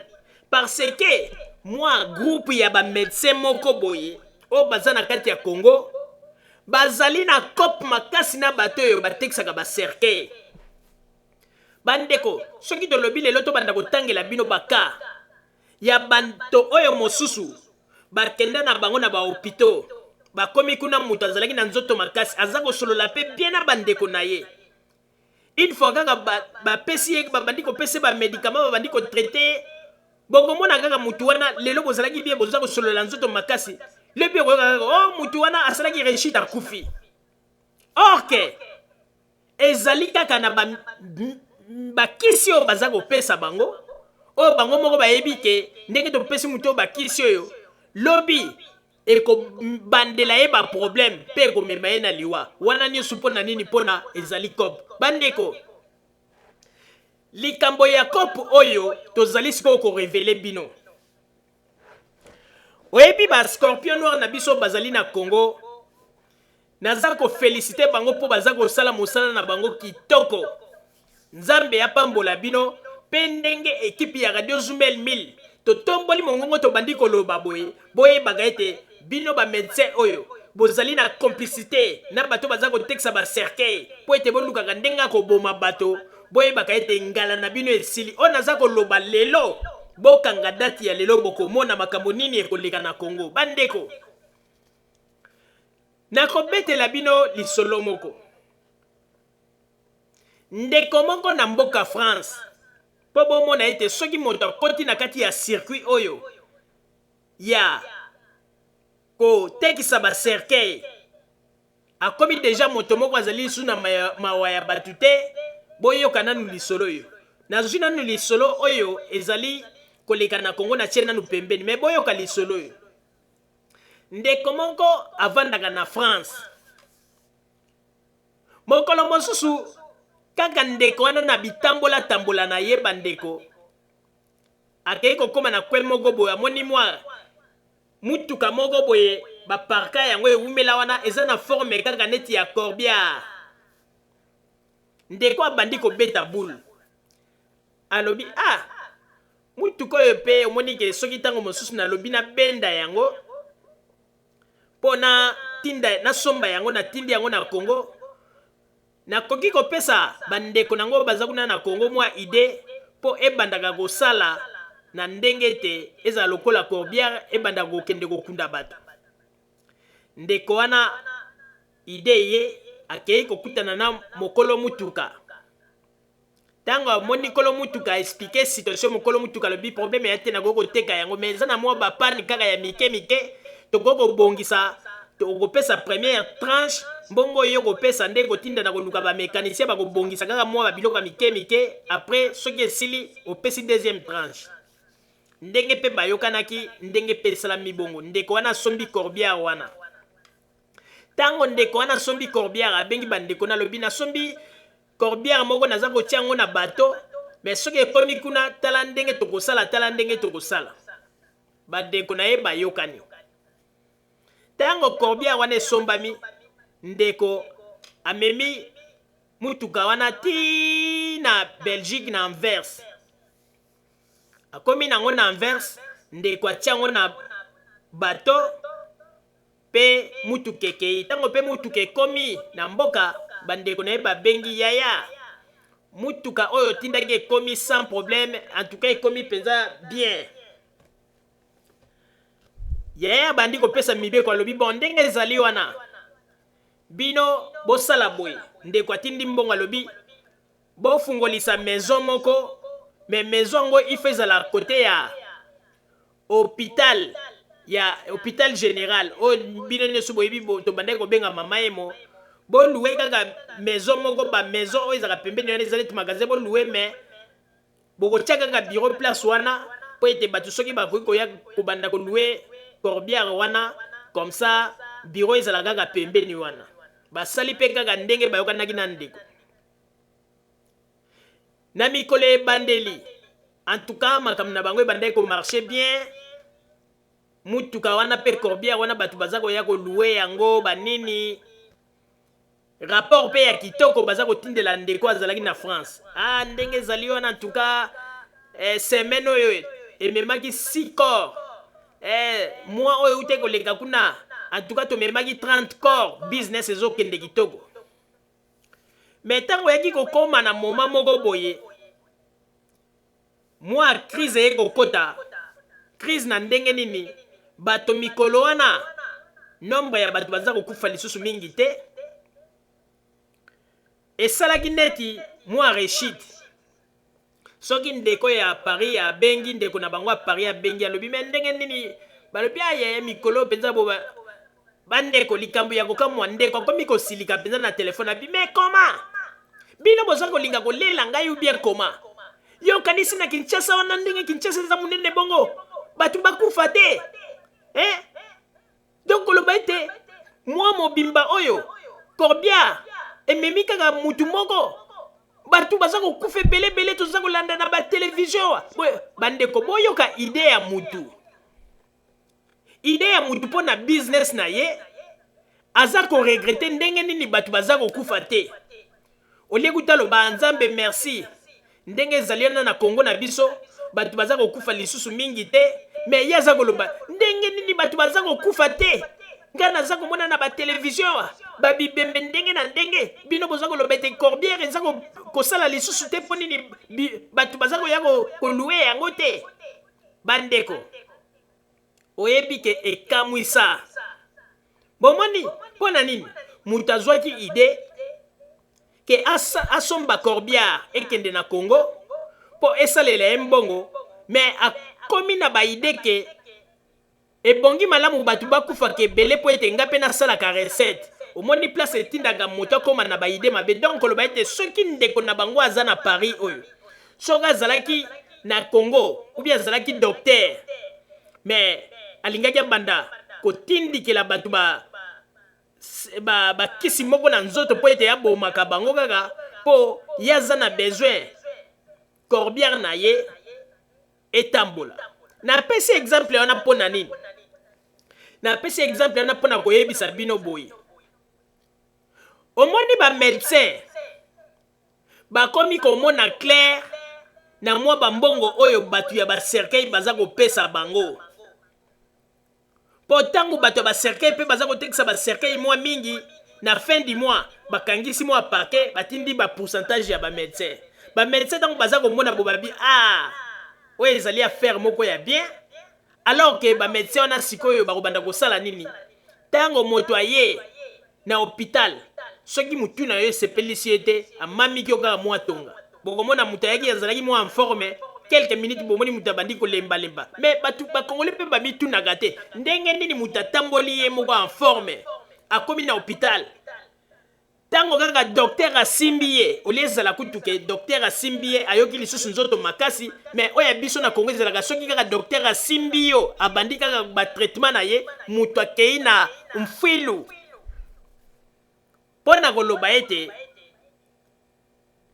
Parce que mua groupe ya ba medecins moko boye oyo baza na kati ya Congo bazali na coop makasi na bato oyo batekisaka ba cercueil. Ba ndeko, soki tolobi lelo tobanda kotangela bino ba cas ya bato oyo mosusu bakenda na bango na ba hopitaux, bakomi kuna moto azalaki na nzoto makasi aza kosolola pe bien na ba ndeko na ye. Une fois kaka bapesi ye, babandi kopesa ye ba medicament, babandi ko traiter ye, bokomona kaka mutu wana lelo bozalaki bien, boza kosolola nzoto makasi, lobi okoyoka kaka oh mutu wana asalaki rechute akufi. Or que ezali kaka na ba bakisi oyo baza kopesa bango, oyo bango moko bayebi ke ndenge topesi mutu oyo bakisi oyo, lobi Ekobandela ye ba problème pe ekomema ye na liwa. Wana nioso pona nini? Pona ezali coop. Bandeko, likambo ya coop oyo tozali sikoyo ko reveler bino. Oyebi ba scorpion noir na biso bazali na Congo, naza ko feliciter bango po baza kosala mosala na bango kitoko. Nzambe apambola bino pe ndenge equipe ya radio Zumel 1000 totomboli mongongo tobandi koloba boye, boyebaka ete bino ba medecins oyo bozali na complicite na bato baza kotekisa ba cercueil po ete bolukaka ndenge ya koboma bato, boyebaka ete ngala na bino esili. Oyo naza koloba lelo, bokanga date ya lelo bokomona makambo nini ekoleka na Congo. Bandeko, nakobetela bino lisolo moko. Ndeko moko na mboka France, mpo bomona ete soki moto akoti na kati ya circuit oyo ya kotekisa ba cercueil, akomi deja moto moko azali lisusu na mawa ya bato te. Boyoka nanu lisolo oyo. Nazwi nanu lisolo oyo ezali koleka na Congo, natie nanu pembeni, mais boyoka lisolo oyo. Ndeko moko avandaka na France. Mokolo mosusu, kaka ndeko wana na bitambola-tambola na ye, bandeko, akei kokoma na coin moko boye, amoni mwa mutuka moko boye, ba parka yango ewumela wana, eza na forme kaka neti ya corbillard. Ndeko abandi kobeta boule. Alobi, ah, mutuka oyo pe omoni ke soki ntango mosusu nalobi nabenda yango, mpo na tinda nasomba yango natindi yango na Congo nakoki kopesa bandeko na ngo baza kuna na Congo mwa idee mpo ebandaka kosala na ndenge ete ezala lokola corbière ebandaka kokende kokunda bato. Ndeko wana idee ye akei kokutana na mokolo mutuka. Tango amoni kolo mutuka a expliquer situation mokolo mutuka alobi problème ya te nakoki koteka yango mais eza na mwa ba panne kaka ya mike mike tokoki kobongisa okopesa première tranche mbongo oyo okopesa nde ekotinda na koluka ba mecanicien bakobongisa kaka mwa ba biloko ya mike mike après soki esili opesi deuxième tranche ndenge pe bayokanaki ndenge pe esalami bongo ndeko wana asombi corbillard wana tango ndeko wana asombi corbillard abengi bandeko na alobi nasombi Corbière moko naza kotia yango na bateau mais soki ekomi kuna tala ndenge tokosala tala ndenge tokosala. Bandeko na ye bayokani. Tango corbière wana esombami, ndeko amemi mutuka wana ti na Belgique na Anvers. Akomi nango na Anvers, ndeko atia yango na bateau. Pe mutuka ekeyi. Tango pe mutuka ekomi na mboka, ba ndeko na ye ba bengi, Yaya, mutuka oyo otindaki ekomi sans problème, en tout cas ekomi penza bien. Yaya abandi kopesa mibeko, alobi, Bon, ndenge ezali wana, Bino bosala boye, ndeko atindi mbongo alobi bofungolisa maison moko, mais maison yango il faut ezala kote ya hopital ya hopital general oyo bino nyonso boyebi, tobandaki kobenga mama Yemo. Bolouer kaka maison moko, ba maison oyo ezalaka pembeni wana, eza neti magasin, bolouer, mais bokotia kaka bureau place wana, mpo ete bato soki bakoki koya kobanda kolouer corbillard wana, comme ça bureau ezala kaka pembeni wana. Basali mpe kaka ndenge bayokanaki na ndeko. Na mikolo ebandeli, en tout cas, makambo na bango ebandaki komarcher bien. Mutuka wana mpe corbillard wana, bato baza koya kolouer yango, banini, rapport mpe ya kitoko baza kotindela ndeko azalaki na France. Ah, ndenge ezali wana, en tout cas, semaine oyo ememaki 6 corps, mois oyo euti koleka kuna, en tout cas, tomemaki 30 corps, business ezokende kitoko. Mais ntango oyaki kokóma na moment moko boye, mwa crise eye kokɔta. Crise na ndenge nini? Bato mikolo wana, nombre ya bato baza kokufa lisusu mingi te. Esalaki neti mwa rechute. Soki ndeko ya Paris abengi, ndeko na bango ya Paris abengi, alobi: "Mais ndenge nini?" Balobi: "Ayaya, mikolo mpenza bo bandeko." Likambo ya kokamwa, ndeko akomi kosilika mpenza na telefone, abi: "Mais koma bino boza kolinga kolela ngai ou bien koma yo okanisi na Kinshasa wana, ndenge Kinshasa eza monene bongo, bato bakufa te, eh? Donc koloba ete mwa mobimba oyo corbillard ememi kaka mutu moko, bato baza kokufa ebelebele, toza kolanda na batelevizio." Bandeko, boyoka idée ya mutu, idée ya mutu mpo na business na ye. Aza koregretter ndenge nini bato baza kokufa te. Olie kuta aloba: "Nzambe merci, ndenge ezali wana na Kongo na biso, bato baza kokufa lisusu mingi te." Mais ye aza koloba: "Ndenge nini bato baza kokufa te? Ngai naza komona na batelevizio babibembe ndenge na ndenge. Bino boza koloba ete corbillard eza kosala lisusu te, mpo nini bato baza koya kolouer yango te?" Bandeko, oyebi ke ekamwisa. Bomoni mpo na nini moto azwaki idée ke asomba corbillard ekende na Congo mpo esalela ye mbongo, mais akomi na baidée ke ebongi malamu bato bakufaka ebele mpo ete nga mpe nasalaka recette. Omoni place etindaka moto akóma na baidée mabe. Donc koloba ete soki ndeko na bango aza na Paris oyo, soki azalaki na Congo ou bien azalaki docteur, mais alingaki abanda kotindikela bato ba bakisi ba moko na nzoto mpo ete abomaka bango kaka mpo ye aza na besoin corbillard na ye etambola. Napesi exemple wana mpo na nini? Napesi exemple wana mpo na koyebisa bino boye: omoni, bamédecin bakomi komona clair na mwa bambongo oyo bato ya bacercueil baza kopesa bango, mpo ntango bato ya bacercueil mpe baza kotekisa bacercueil mwa mingi, na fin du mois bakangisi mwa paquet, batindi bapourcentage ya bamédecin. Bamédecin, ntango baza komona bo, babi: "Ah, oyo ezali affaire moko ya bien." Alors ke bamédecin wana sikoyo bakobanda kosala nini? Ntango moto aye na hôpital, soki motu na yo esepelisi ye te, amamiki yo kaka mwa tonga. Bokomona moto ayaki, azalaki mwa en forme, quelques minutes bomoni moto abandi kolembalemba. Mais bato bakongole mpe bamitunaka te ndenge nini moto atamboli ye moko en forme, akomi na hôpital, ntango kaka docteur asimbi ye, olie ezala kutu ke docteur asimbi ye, ayoki lisusu nzoto makasi. Mais oyo ya biso na Kongo ezalaka soki kaka docteur asimbi yo, abandi kaka batraitement na ye, moto akei na mfwilu. Mpo na koloba ete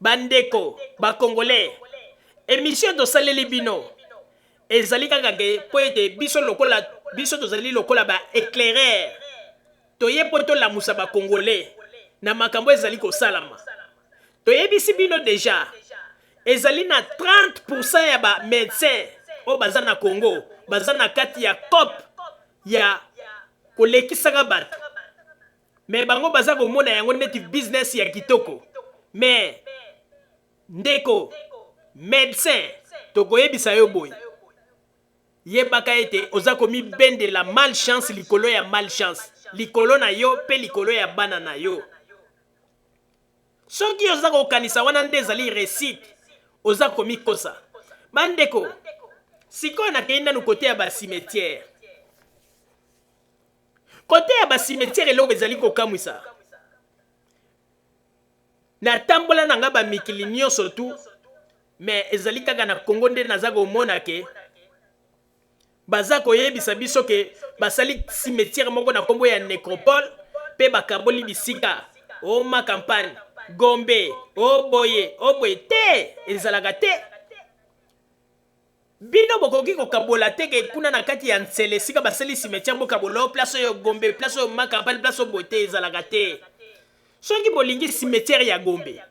bandeko bakongolais, émission tosaleli bino ezali kaka ke mpo ete biso lokola biso tozali lokola baéclaireur, toye mpo tolamusa bakongolais na makambo ezali kosalama. Toyebisi bino déjà, ezali na 30 ya bamédecin oyo baza na Congo baza na kati ya coop ya kolekisaka bato, mais bango baza komona yango neti business ya kitoko. Mais ndeko médecin, tokoyebisa yo boye: yebaka ete oza komibendela malchance likolo ya malchance. likolo na yo mpe likolo ya bana na yo. Soki oza kokanisa wana nde ezali reussite, oza komikosa. Bandeko, sikoyo nakei nanu kote ya ba cimetière. Kote ya ba cimetière eloko ezali kokamwisa. Natambola na nga ba mikili nionso tout, mais ezali kaka na Congo nde naza komona ke Baza koyebisa biso ke basali cimetière moko na kombo ya necropole pe bakaboli bisika o ma campagne, Gombe, o boye, o boye te ezalaka te. Bino bokoki kokabola te ke kuna na kati ya Nsele esika basali cimetière bokabola o place oyo Gombe, place oyo ma campagne, place oyo boye te ezalaka te. Soki bolingi cimetière ya Gombe,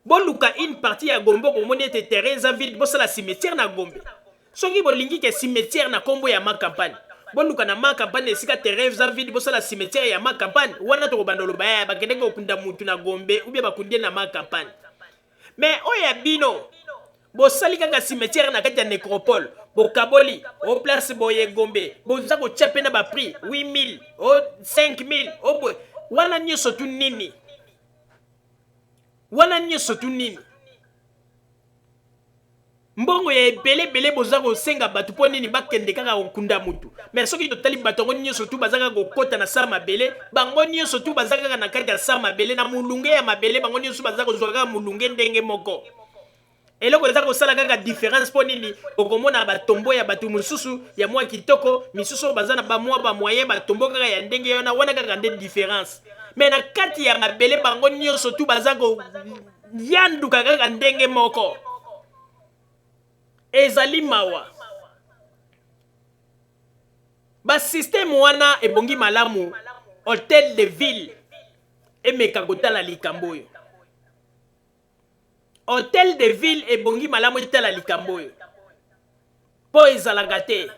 boluka une partie ya Gombe bomoni ete terrain eza vide bosala cimetière na Gombe. Soki bolingi ke cimetière na kombo ya ma campagne, boluka na ma campagne esika terrain eza vide bosala cimetière ya ma campagne, wana tokobanda oloba eh bakendeki kokunda mutu na Gombe ou bien bakundi ye na ma campagne. Mais oyo ya bino bosali kaka cimetière na kati ya necropole, bokaboli o place boye Gombe, boza kotia pe na ba prix 8000 o 5000 o boye, wana nioso tu nini? Wana nioso tu nini? Mbongo ya ebele ebele boza kosenga batu po nini bakende kaka kokunda mutu mais soki totali batu yango nioso tout baza kaka kokota na sa mabele bango nioso tout baza kaka na kati ya sa mabele na mulunge ya mabele bango nioso baza kozwa kaka mulunge ndenge moko eloko eza kosala kaka difference po nini okomona ba tombeau ya batu mosusu ya mwa kitoko misusu oyo baza na ba mwa ba moyen ba tombeau kaka ya ndenge wana wana kaka nde difference mais na kati ya mabele bango nioso tout baza ko yanduka kaka ndenge moko. Ezali mawa. Ba système wana ebongi malamu hotel de ville emeka kotala likambo oyo. Hotel de ville ebongi malamu etala likambo oyo. Po ezalaka te.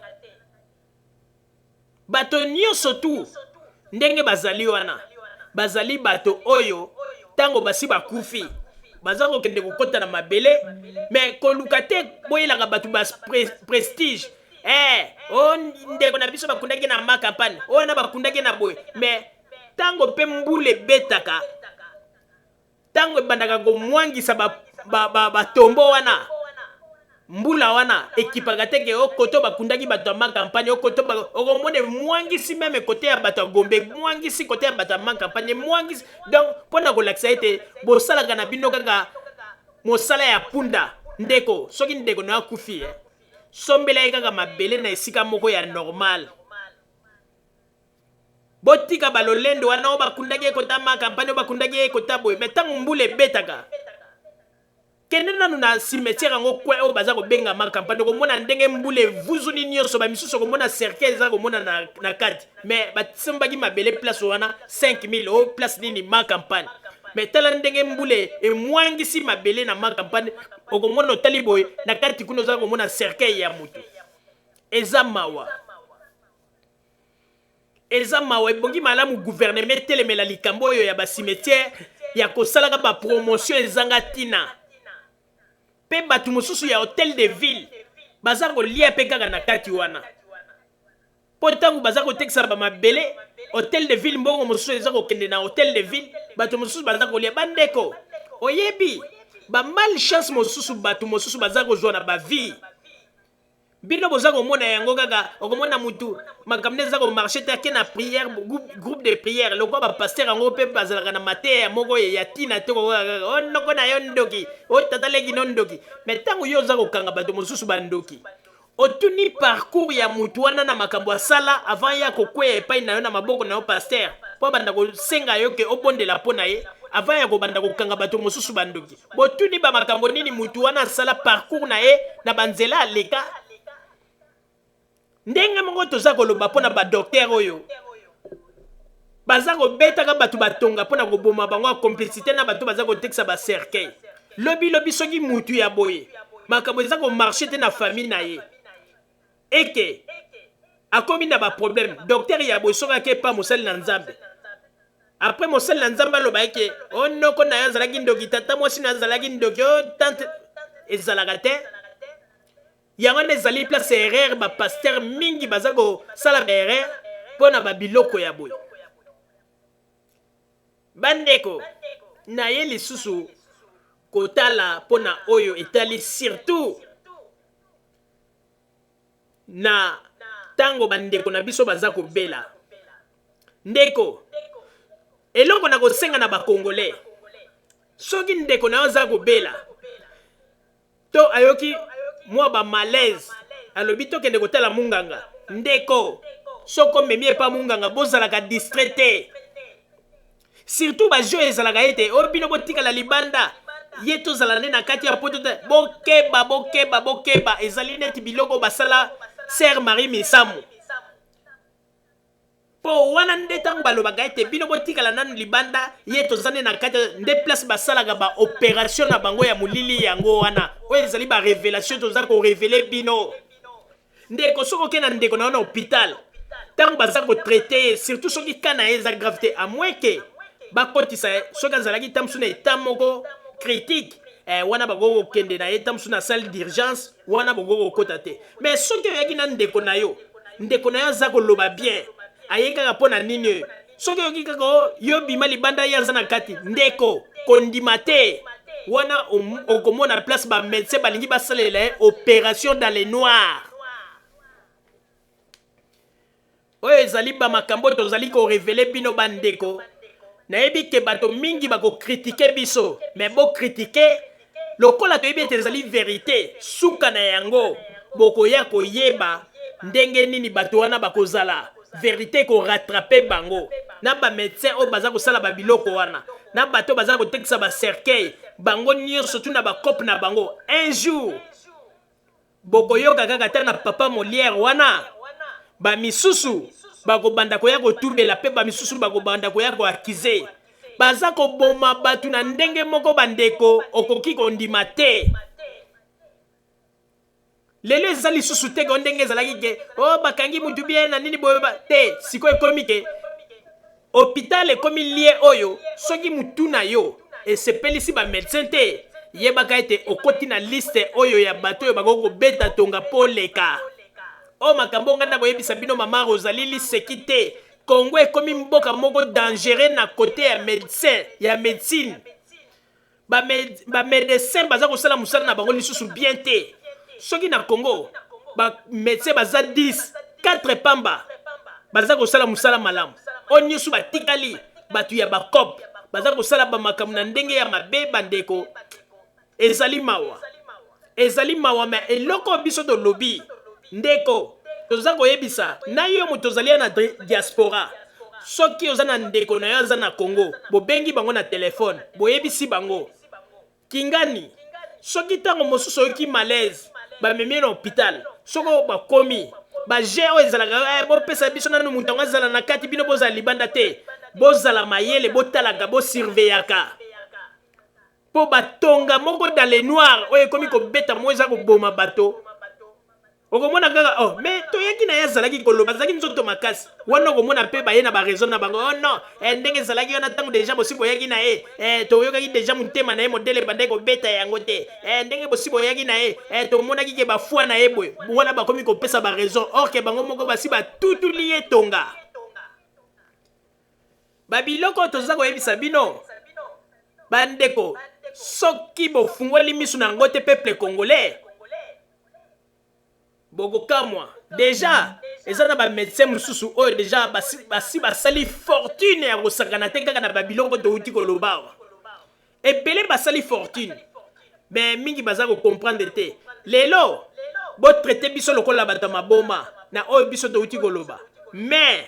Bato nioso tout ndenge bazali wana bazali bato oyo tango basi bakufi baza kokende kokota na mabele mais koluka te boyelaka bato ba prestige eh o ndeko na biso bakundaki na ma campagne oyo na bakundaki na boye mais tango mpe mbula ebetaka Tango ebandaka komwangisa ba, ba, ba, ba tombeau wana, mbula wana ekipaka te ke o koto bakundaki bato ya ma campagne, o koto ba, okomona emwangisi meme kote ya bato ya Gombe, emwangisi kote ya bato ya ma campagne, emwangisi. Donc mpo na kolakisa ete bosalaka na bino kaka mosala ya punda. Ndeko, soki ndeko na yo akufi, eh, sombela ye kaka mabele na esika moko ya normal. Botika ba lolendo wana oyo bakundaki ye kota ma campagne oyo bakundaki ye kota boye mais tango mbula ebetaka kende nanu na cimetière yango coin oyo baza kobenga ma campagne okomona ndenge mbula evuzuni nyonso ba misusu okomona cercueil eza komona na, na kati mais basombaki mabele place wana 5000 o place nini ma campagne mais tala ndenge mbula emwangisi mabele na ma campagne okomona otali boye na kati kuna oza komona cercueil ya moto eza mawa. Eza mawa ebongi malamu gouvernement etelemela likambo oyo ya ba cimetière ya kosalaka ba promotion ezanga tina pe batu mosusu ya hotel de ville baza kolia pe kaka na kati wana po tango baza kotekisa ba mabele hotel de ville mbongo mosusu eza kokende na hotel de ville bato mosusu baza kolia bandeko oyebi ba malchance mosusu bato mosusu baza kozwa na ba vie Bino boza komona yango kaka okomona mutu makambo nde eza ko marche te ake na prière groupe de prière lokola ba pasteur yango pe bazalaka na mateya moko ya tina te kokoka kaka o oh, noko na yo ndoki o oh, tata leki no ndoki mais ntango yo oza kokanga bato mosusu bandoki otuni parcours ya mutu wana na makambo asala avant ya kokweya epai na yo na maboko na yo pasteur mpo abanda kosenga yo ke obondela mpo na ye avant ya kobanda kokanga bato mosusu bandoki Botuni ba makambo nini mutu wana asala parcours na ye na ba nzela aleka? Ndenge moko toza koloba pona ba docteur oyo baza kobetaka bato batonga pona koboma bango en complicite na bato baza kotekisa ba cercueil. Lobi lobi soki mutu ya boye makambo eza ko marcher te na famille na ye eke akomi na ba problème docteur ya boye soki ake pa mosali na Nzambe Après mosali na Nzambe aloba eke o oh, noko na yo azalaki ndoki, tata mwasi na yo azalaki ndoki, o oh, tante ezalaka te. Yango nde ezali place ya erreur, ba pasteur mingi baza kosala ba erreur mpo na ba biloko ya boye. Bandeko, naye lisusu kotala mpo na oyo etali surtout na ntango bandeko na biso baza kobela. Ndeko, eloko na kosenga na bakongole, soki ndeko na yo aza kobela to ayoki mwa ba malaise, alobi tokende kotala munganga, ndeko, soki omemi epa munganga, bozalaka distrait te. Surtout ba jeux ezalaka ete oyo bino botikala libanda, ye tozala nde na kati ya poto te. Bokeba, bokeba, bokeba, ezali neti biloko basala Sœur Marie Misamu. Po wana nde ntango balobaka ete bino botikala nanu libanda, ye toza nde na kati, nde place basalaka ba operation na bango ya molili. Yango wana oyo ezali ba revelation toza korevele bino. Ndeko, soki okei na ndeko na yo na hôpital, ntango baza kotraite ye, surtout soki ka na ye eza grave te, à moins ke bakotisa ye soki azalaki ta mosusu na état moko critique, wana bakoki kokende na ye ta mosusu na salle d'urgence, wana bokoki kokota te. Mais soki oyaki na ndeko na yo, ndeko na yo aza koloba bien, aye kaka mpo na nini oyo, soki oyoki kaka o yo bima libanda, ye aza na kati, ndeko, kondima te. Wana okomona place ba médecin balingi basalela ye opération dans le noir. Oyo ezali bamakambo oyo tozali korevele bino bandeko. Nayebi ke bato mingi bakokritike biso, me bokritike lokola toyebi ete ezali verite. Suka na yango bokoya koyeba ndenge nini bato wana bakozala. Verite ekorattrape bango na bamédecin oyo baza kosala babiloko wana, na bato oyo baza kotekisa bacercueil, bango nyonso tu na bacope na bango. Un jour bokoyoka kaka ata na papa Molière wana, bamisusu bakobanda koya kotubela, mpe bamisusu bakobanda koya koakize baza koboma bato na ndenge moko. Bandeko, okoki kondima te. Lelo eza lisusu te ko ndenge ezalaki ke o oh, bakangi mutu bien na nini boye te. Sikoyo ekomi ke hôpital ekomi lie oyo soki mutu na yo esepelisi bamédecin te, yebaka ete okoti na liste oyo ya bato oyo bakoki kobeta tonga mpo leka. Oyo makambo ngai nakoyebisa bino, mama Rosalie, liseki te. Congo ekomi mboka moko dangereux na kote ya médecin, ya médecine. Bamédecin baza kosala mosala na bango lisusu bien te. Soki na Congo bamédecin baza 10, 4 pamba baza kosala mosala malamu, oyo nyonso batikali bato ya bacope, baza kosala bamakambo na ndenge ya mabe. Bandeko, ezali mawa, ezali mawa. Me eloko biso tolobi, ndeko, toza koyebisa na yo moto ozali ya na diaspora, soki oza na ndeko na yo aza na Congo, bobengi bango na telefone, boyebisi bango kingani. Soki ntango mosusu oyoki malaise, bamemi ye na hôpital, soki bakomi baje oyo ezalaka bopesa biso nanu moto yango azala na kati, bino bozala libanda te. Bozala mayele, botalaka, bosurveillaka, mpo batonga moko dans le noir oyo ekomi kobeta mo eza koboma bato. Okomona kaka oh, mais toyaki na ye, azalaki koloba, azalaki nzoto makasi. Wana okomona mpe baye na baraison na bango: oh non, ndenge ezalaki wana, ntango deja bosi boyaki na ye, toyokaki deja motema na ye modele ebandaki kobeta yango te. Ndenge bosi boyaki na ye, tomonaki ke bafoi na ye boye. Wana bakomi kopesa baraison, or ke bango moko basi batutuli ye tonga. Babiloko oyo toza koyebisa bino bandeko, soki bofungoli miso na yango te, peuple congolais, bokokamwa. Deja eza na bamédecin mosusu oyo deja basi basali fortune ya kosakana te kaka na babiloko touti koloba awa. Ebele basali fortune, me mingi baza kocomprendre te. Lelo botraite biso lokola bato ya maboma na oyo biso touti koloba, mais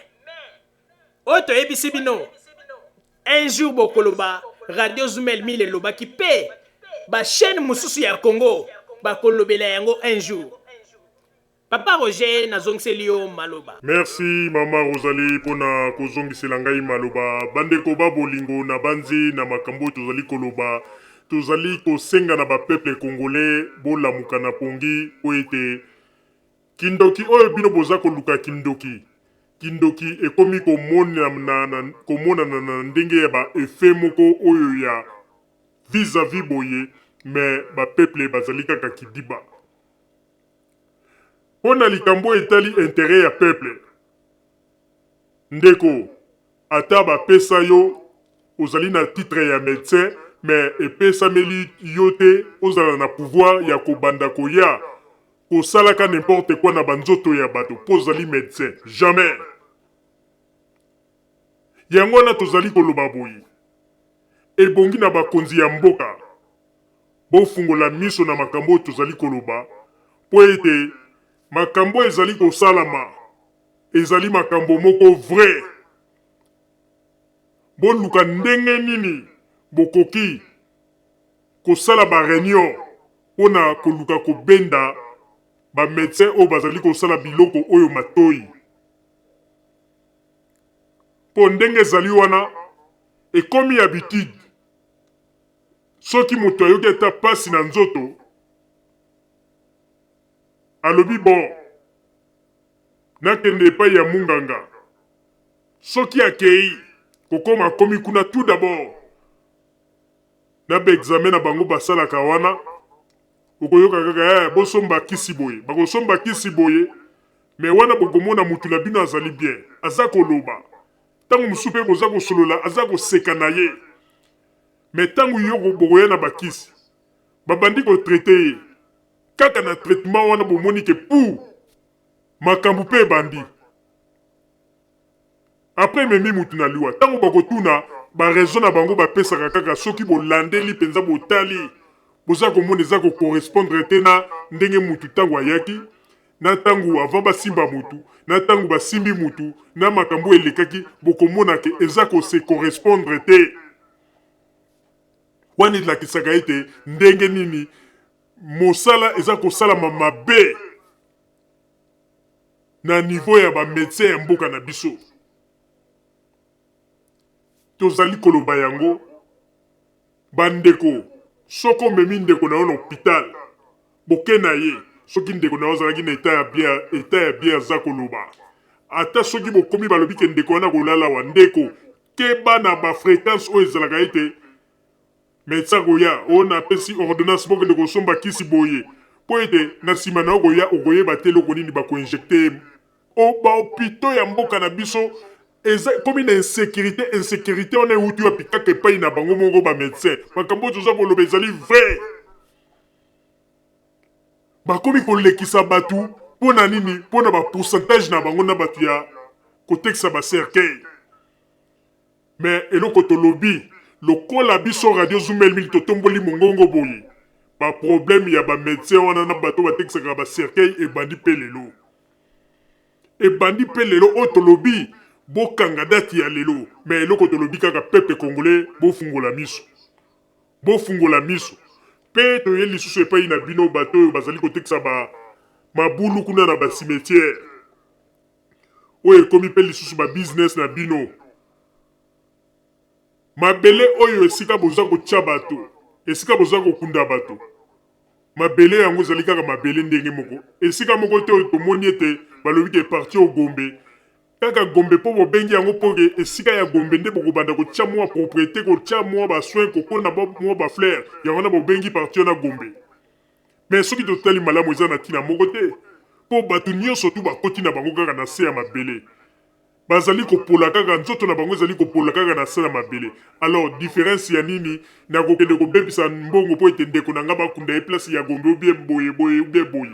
oyo toyebisi bino, un jour bokoloba Radio Zumel 1000 elobaki, mpe bachaîne mosusu ya Congo bakolobela yango un jour. Papa Roger, nazongiseli yo maloba. Merci mama Rosalie mpona kozongisela ngai maloba. Bandeko ba bolingo, na banzi na makambo oyo tozali koloba, tozali kosenga na bapeuple congolais bolamuka na pongi, po ete kindoki oyo bino boza koluka, kindoki, kindoki ekomi komonana na ndenge ya ba effet moko oyo ya vis-à-vis boye, me bapeuple bazali kaka kidiba. Mpo na likambo oyo etali intérêt ya peuple, ndeko, ata bapesa yo. ozali na titre ya medecin mais epesameli yo te ozala na pouvoir ya kobanda koya kosalaka n'importe quoi na ba nzoto ya bato mpo ozali medecin. Jamais! Yango wana tozali koloba boye, ebongi na bakonzi ya mboka bofungola miso na makambo oyo tozali koloba mpo ete makambo oyo ezali kosalama ezali makambo moko vrai. Boluka ndenge nini bokoki kosala ba reunion mpo na koluka kobenda ba medecins oyo bazali kosala biloko oyo matoyi. Mpo ndenge ezali wana, ekomi habitude. Soki moto ayoki ata pasi na nzoto, alobi bon, nakende epai ya munganga. Soki akeyi, kokoma akomi kuna tout d'abord na ba examen na bango basalaka wana, okoyoka kaka eh, bosomba kisi boye, bakosomba kisi boye, mais wana bokomona mutu na bino azali bien, aza koloba, tango mosusu pe boza kosolola aza koseka na ye, mais tango yo bokoya na bakisi, babandi ko traiter ye, kaka na traitement wana bomoni ke pour makambo pe ebandi. Après ememi mutu na liwa. Tango bakotuna ba raison na bango bapesaka kaka soki bolandeli penza botali boza komona eza ko correspondre te na ndenge mutu tango ayaki na tango avant basimba mutu na tango basimbi mutu na makambo oyo elekaki bokomona ke eza ko se correspondre te. Wana elakisaka ete ndenge nini mosala eza kosalama mabe. Na niveau ya ba medecins ya mboka na biso tozali koloba yango ba ndeko soki omemi ndeko na yo na hopital boke na ye soki ndeko na yo azalaki na etat ya bien etat ya bien aza koloba ata soki bokomi balobi ke ndeko wana akolala awa ndeko keba na ba frequence oyo ezalaka ete Medecin akoya, oh napesi ordonnance bokende kosomba kisi boye mpo ete na sima na yo koya okoyeba te eloko nini bako injecter ye. Oh ba hopitaux ya mboka na biso eza ekomi na insecurite, insecurite wana ewuti wapi? Kaka epayi na bango moko ba medecins. Makambo oyo toza koloba ezali vrai. Bakomi kolekisa batu mpo na nini? Mpo na ba pourcentage na bango na batu ya kotekisa ba cercueils. Mais eloko tolobi lokola biso radio Zumel 1000 totomboli mongongo boye ba problème ya ba medecin wana na bato batekisaka ba cercueil ebandi pe lelo ebandi pe lelo oyo tolobi bokanga date ya lelo mais eloko tolobi kaka peuple congolais bofungola miso bofungola miso pe toye lisusu epai na bino bato oyo bazali kotekisa ba mabulu kuna na ba cimetière oyo ekomi pe lisusu ba business na bino. Mabele oyo esika boza kotia bato, esika boza kokunda bato, mabele yango ezali kaka mabele ndenge moko. Esika moko te oyo tomoni ete balobi ke partie oyo Gombe, kaka Gombe po bobengi yango po ke esika ya Gombe nde bokobanda kotia mua propriete, kotia mua ba soins, kokona mua ba fleurs, yango wana bobengi partie wana Gombe. Mais soki totali malamu eza na tina moko te po batu nionso tout bakoti na bango kaka na se ya mabele bazali kopola kaka nzoto na bango ezali kopola kaka na se ya mabele alors difference ya nini na kokende kobebisa mbongo po ete ndeko na nga bakunda ye place ya Gombe ou bien boye boye ou bien boye.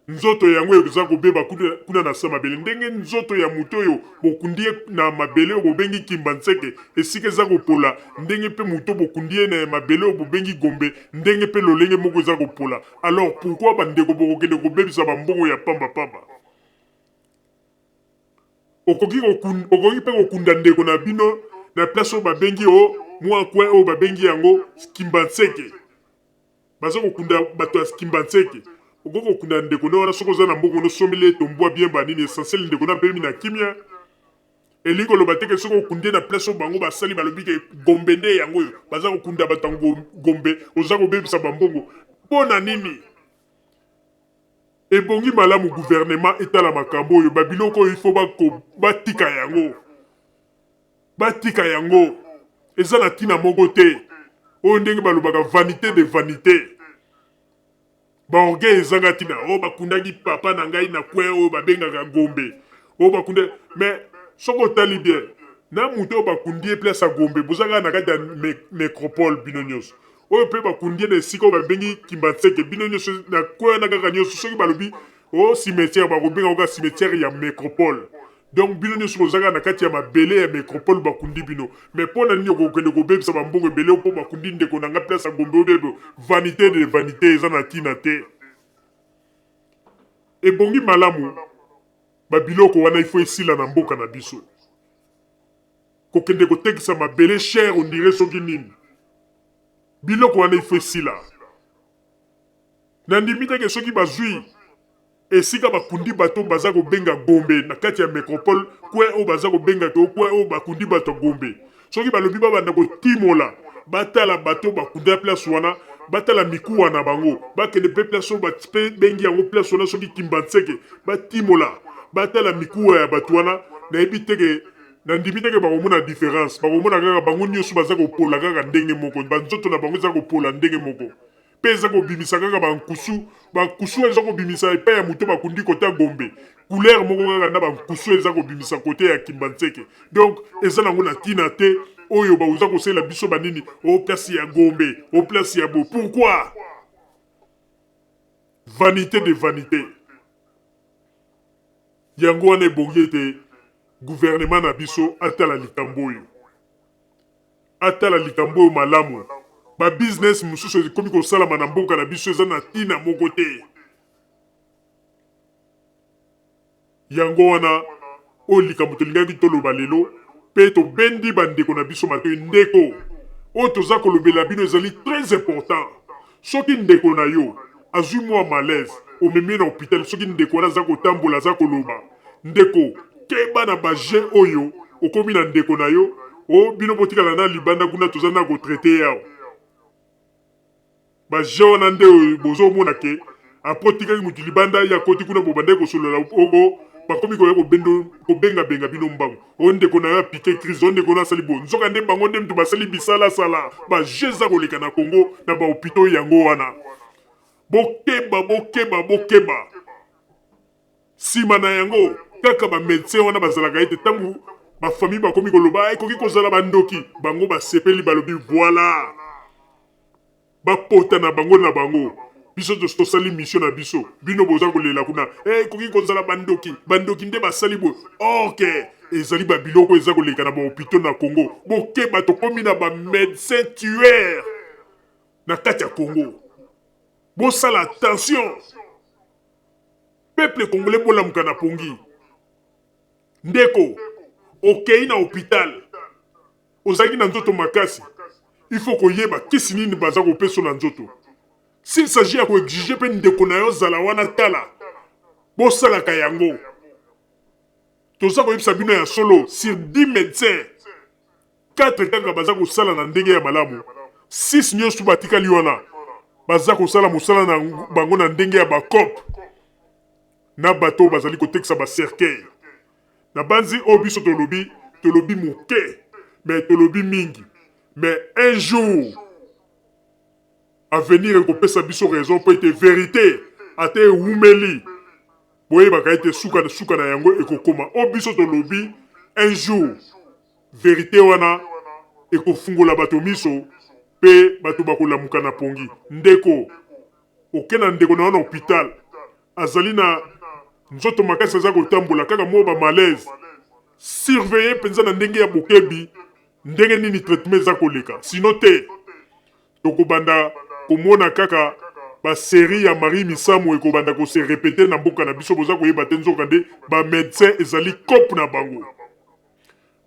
Nzoto yango eza kobeba kuna na se ya mabele, ndenge nzoto ya moto oyo bokundi ye na mabele oyo bobengi Kimbanseke, esika eza kopola, ndenge mpe moto bokundi ye na mabele oyo bobengi Gombe, ndenge mpe lolenge moko eza kopola. Alors pourquoi ba ndeko bokokende kobebisa ba mbongo ya pamba pamba? Okoki okoki mpe kokunda ndeko na bino na place oyo babengi o mwa coin oyo babengi yango Kimbanseke. Baza kokunda bato ya Kimbanseke. Okoki kokunda ndeko na wana soki oza na mbongo nosombeli ye tombwa bien ba nini essentiel ndeko na apemi na kimia. Elingi koloba te ke soki okundi ye na place oyo bango basali balobi ke Gombe nde yango oyo baza kokunda bato ya Gombe oza kobebisa ba mbongo mpo na nini? Ebongi malamu gouvernement etala makambo oyo ba biloko oyo il faut batika yango. Batika yango eza na tina moko te oyo ndenge balobaka vanite de vanite ba orgueil ezanga tina oyo bakundaki papa na ngai na coin oyo babengaka Gombe oyo bakunda mais soki otali bien. Na moto oyo bakundi ye place ya Gombe, boza kaka na kati ya necropole bino nyonso. Oyo pe bakundi ye na esika oyo babengi Kimbanseke, bino nyonso na coin wana kaka nyonso soki balobi o cimetière bakobenga yango kaka cimetière ya necropole. Donc bino nyonso boza kaka na kati ya mabele ya necropole bakundi bino. Mais pona nini okokende kobebisa ba mbongo ebele po bakundi ndeko na nga place ya Gombe oyo bebe vanite de vanite eza na tina te. Ebongi malamu ba biloko wana il faut esila na mboka na biso. Kokende kotekisa mabele cher on dirait soki nini. Biloko wana il faut esila. Nandimi te ke soki bazui esika bakundi bato baza kobenga Gombe na kati ya mecropole coin oyo baza kobenga ke coin oyo bakundi bato ya Gombe soki balobi babanda kotimola batala bato bakunda place wana batala mikuwa na bango bakende mpe place oyo babengi yango place wana soki Kimbanseke batimola batala mikuwa ya bato wana nayebi te ke nandimi te ke bakomona difference bakomona kaka bango nyonso baza kopola kaka ndenge moko banzoto na bango eza kopola ndenge moko Mpe eza kobimisa kaka ba nkusu, ba nkusu eza kobimisa epai ya moto bakundi kote ya Gombe, couleur moko kaka na ba nkusu eza kobimisa kote ya Kimbanseke. Donc eza nango na tina te oyo baza kosalela biso ba nini o place ya Gombe, o place ya bo. Pourquoi? Vanite de vanite. Yango wana ebongi ete gouvernement na biso atala likambo oyo. Atala likambo oyo malamu. Ba business mosusu ekomi kosalama na mboka na biso eza na tina moko te. Yango wana oyo likambo tolingaki toloba lelo pe tobendi ba ndeko na biso matoyi. Ndeko, oyo toza kolobela bino ezali très important. Soki ndeko na yo azui mua malaise, omemi ye na hopital, soki ndeko wana aza kotambola, aza koloba, ndeko keba na ba jeux oyo okomi na ndeko na yo, oh bino botikala na libanda kuna toza na ko traiter ye awa. Ba jeux wana nde oyo bozo mona ke après otikaki mutu libanda ye akoti kuna bobandaki kosolola oh bakomi koya kobendo kobenga benga bino mbangu. O ndeko na yo a pique crise, o ndeko na asali boye. Nzoka nde bango nde mutu basali bisala sala. Ba jeux eza koleka na Congo na ba hopitaux yango wana. Bokeba, bokeba, bokeba. Sima na yango kaka ba medecins wana bazalaka ete tango ba famille bakomi koloba ah, ekoki kozala ba ndoki, bango basepeli balobi voilà. Bapota na bango na bango. Biso tosi tosali mission na biso. Bino boza kolela kuna. Eh, ekoki kozala bandoki. Bandoki nde basali boye. Or que ezali ba biloko eza koleka na ba hopitaux na Congo. Bokeba tokomi na ba medecins tueurs na kati ya Congo. Bosala attention. Peuple congolais bolamuka na pongi. Ndeko, okeyi na hopital. Ozalaki na nzoto makasi, il faut koyeba kisi nini baza kopesa yo na nzoto. S'il s'agit ya ko exiger pe ndeko na yo zala wana tala, bosalaka yango. Toza koyebisa bino ya solo, sur 10 medecins, 4 kaka baza kosala na ndenge ya malamu, 6 nionso batikali wana baza kosala mosala na bango na ndenge ya ba coop na bato oyo bazali kotekisa ba cercueils. Nabanzi oyo biso tolobi, tolobi moke mais tolobi mingi mais un jour avenir ekopesa biso raison mpo ete verite ata ewumeli boyebaka ete suka suka na yango ekokoma. Oyo biso tolobi un jour verite wana ekofungola bato miso mpe bato bakolamuka na pongi. Ndeko oke na ndeko na yo na hopital azali na nzoto makasi aza kotambola kaka mwa ba malaise surveiller mpenza na ndenge ya bokebi ndenge nini traitement eza koleka sino te tokobanda komona kaka ba serie ya Marie Misamu ekobanda ko se repeter na mboka na biso boza koyeba te nzoka nde ba medecins ezali coop na bango.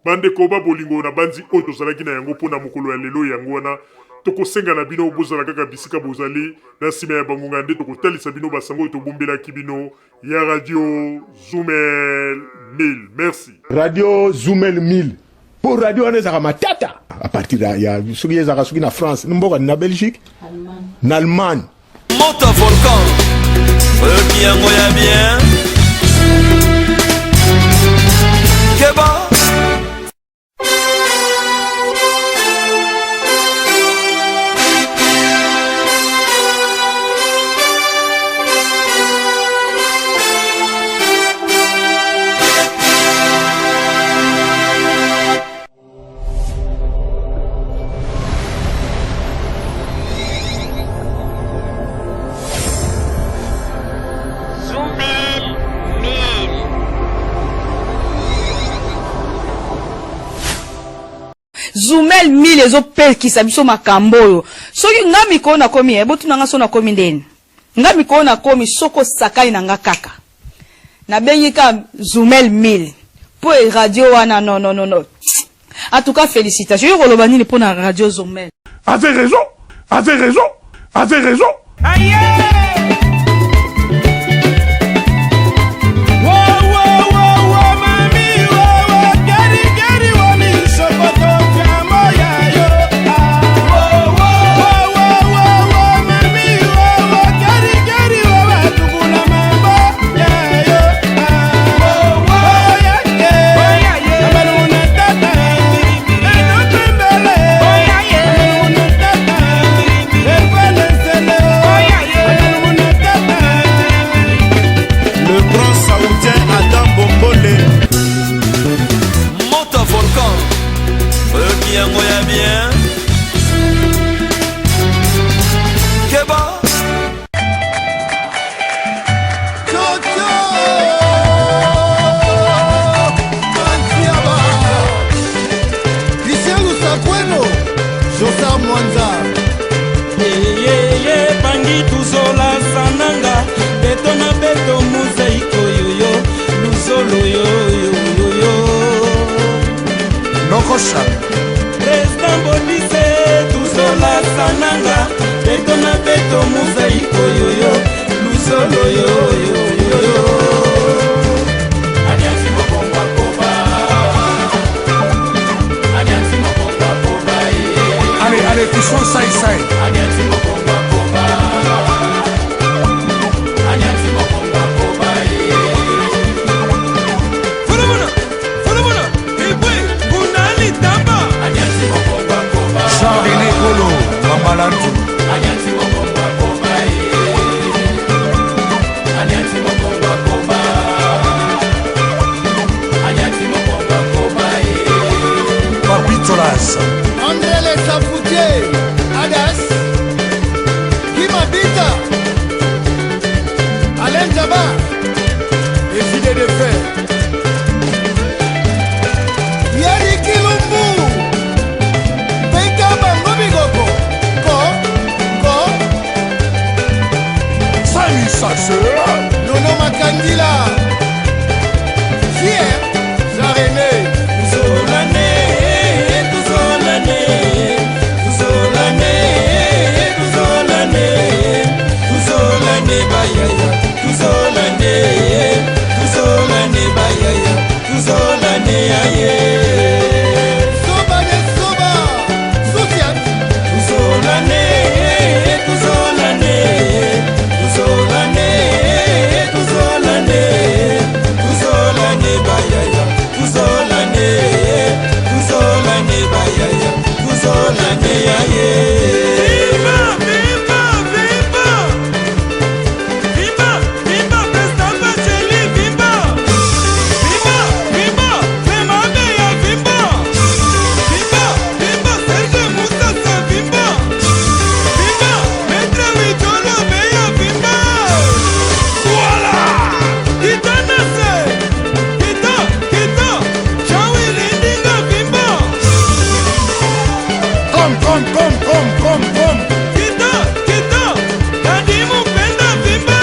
Bandeko ba bolingo, nabanzi oyo tozalaki na yango mpo na mokolo ya lelo yango wana. Tokosenga na bino bozala kaka bisika bozali. Na nsima ya bangonga nde tokotalisa bino basango oyo tobombelaki bino ya Radio Zumel 1000. Merci. Radio Zumel 1000 po radio wana ezalaka matata à partir ya, ya soki ezalaka soki na France mboka na Belgique na Allemagne Moto volcan oyoki yango ya bien keba. Zumel 1000 ezopekisa biso makambo oyo. Soki nga mikolo nakomi, eh, botuna nga so nakomi ndeni. Nga mikolo nakomi, soki osakani na nga kaka. Nabengi ka Zumel 1000. Po e radio wana, non, non, non, non. En tout cas, félicitations. Yo koloba nini pona radio Zumel? Avait raison, avait raison, avait raison. Le grand saoudien Adam Bombole. Moto volcan oyoki yango ya bien keba. Christian Lusakweno, Josar Mwanza. Eyeye pangi tuzola sananga beto na beto mozaiko yoyo luzolo yoyoyoyo. Nokosha. President Bodise tuzola sananga beto na beto mozaiko yoyo luzolo yoyoyoyo. Allez, allez, touchons ça, ça. Fulumuna, fulumuna, ibwe, bunali tamba. Jean-René Kolo, Mambalantu. Papi Tolas. André Le Safoutier, Adas, Kimabita, Alain Djaba, Les idées de fer. Yeri Kilumbu, Peka Bango Bigoko, Ko, Ko, Samy Sasseur. Nono Makandila, Fier, Jean-René, Tuzolane, tuzolane, tuzolane, tuzolane, tuzolane bayaya, tuzolane, tuzolane bayaya, tuzolane aye. Soba de Soba, Soufiane, Tuzolane, tuzolane, tuzolane, tuzolane, tuzolane bayaya, tuzolane, tuzolane bayaya, tuzolane aye. Viva, viva, viva! Viva, viva, President Bacheli, viva! Viva, viva, Clément Beya, viva! Viva, viva, Serge Moussassa, viva! Viva, Maître Wijolo Beya, viva! Voilà! Kita Nase! Kita, kita! Jean-Willy Ndinga, viva! Comme, comme, comme, comme, comme, comme. Kita, kita! Kadimu Penda, viva!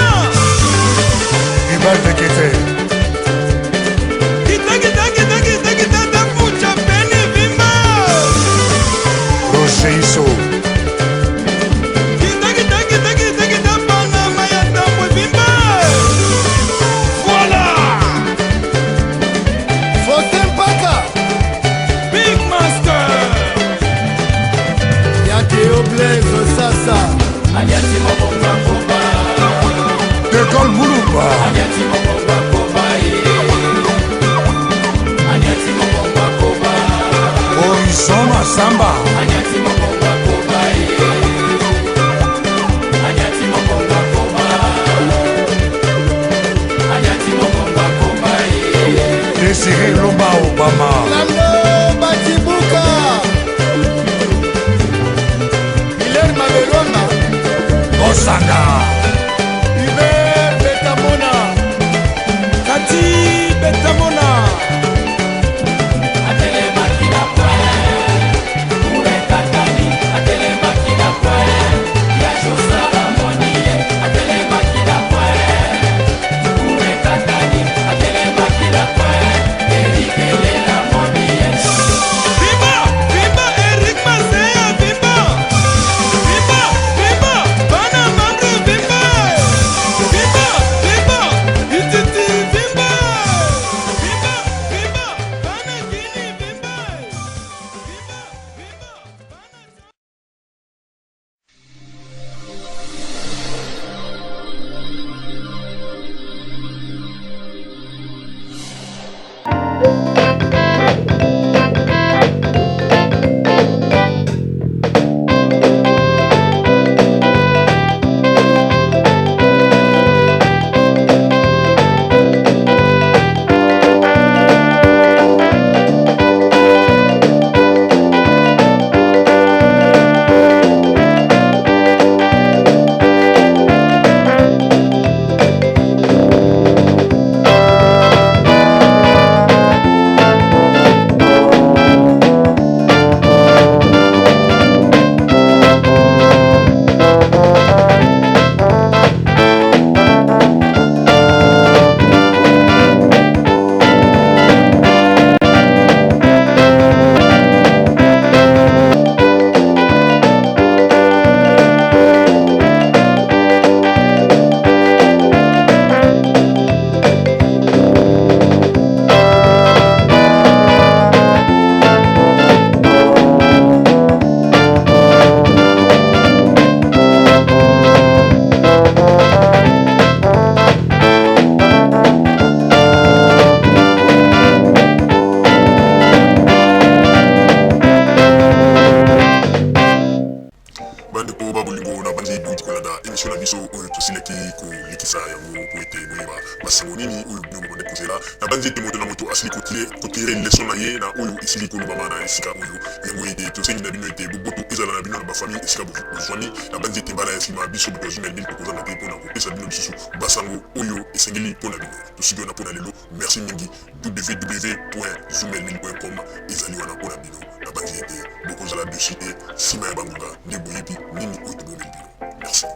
Ibal Vekete. Kita, kita, kita, kita, kita, Tapucha Peni, viva! Roger Issou. Kita, kita, kita, kita, kita, Panama ya Tambwe, viva! Voilà! Faustin Paka, Big Master! Yakeo Blaise Sasa, De Gaulle Moulumba. Horizon Massamba. Désiré Lomba Obama. Lando Batibuka, Hilaire Mabelwanga, Osanga. Hubert Betamona, Kati Betamona. emission na biso oyo tosilaki kolekisa yango mpo ete boyeba basango nini oyo bino bobandaki kozela. Nabanzi ete moto na moto asili kotire leson na ye na oyo esili kolobama na esika oyo. Yango ete tosengi na bino ete boboto ezala na bino na bafamille esika bozwami. Nabanzi ete mbala ya nsima biso bato ya Zumel 1000 tokozanga te mpo na kopesa bino lisusu basango oyo esengeli mpo na bino. Tosuki wana mpo na lelo. Merci mingi. www.zumel1000.com ezali wana mpo na bino. Nabanzi ete bokozala dessus te nsima ya bangonga nde boyebi nini oyo tobombeli bino. Merci.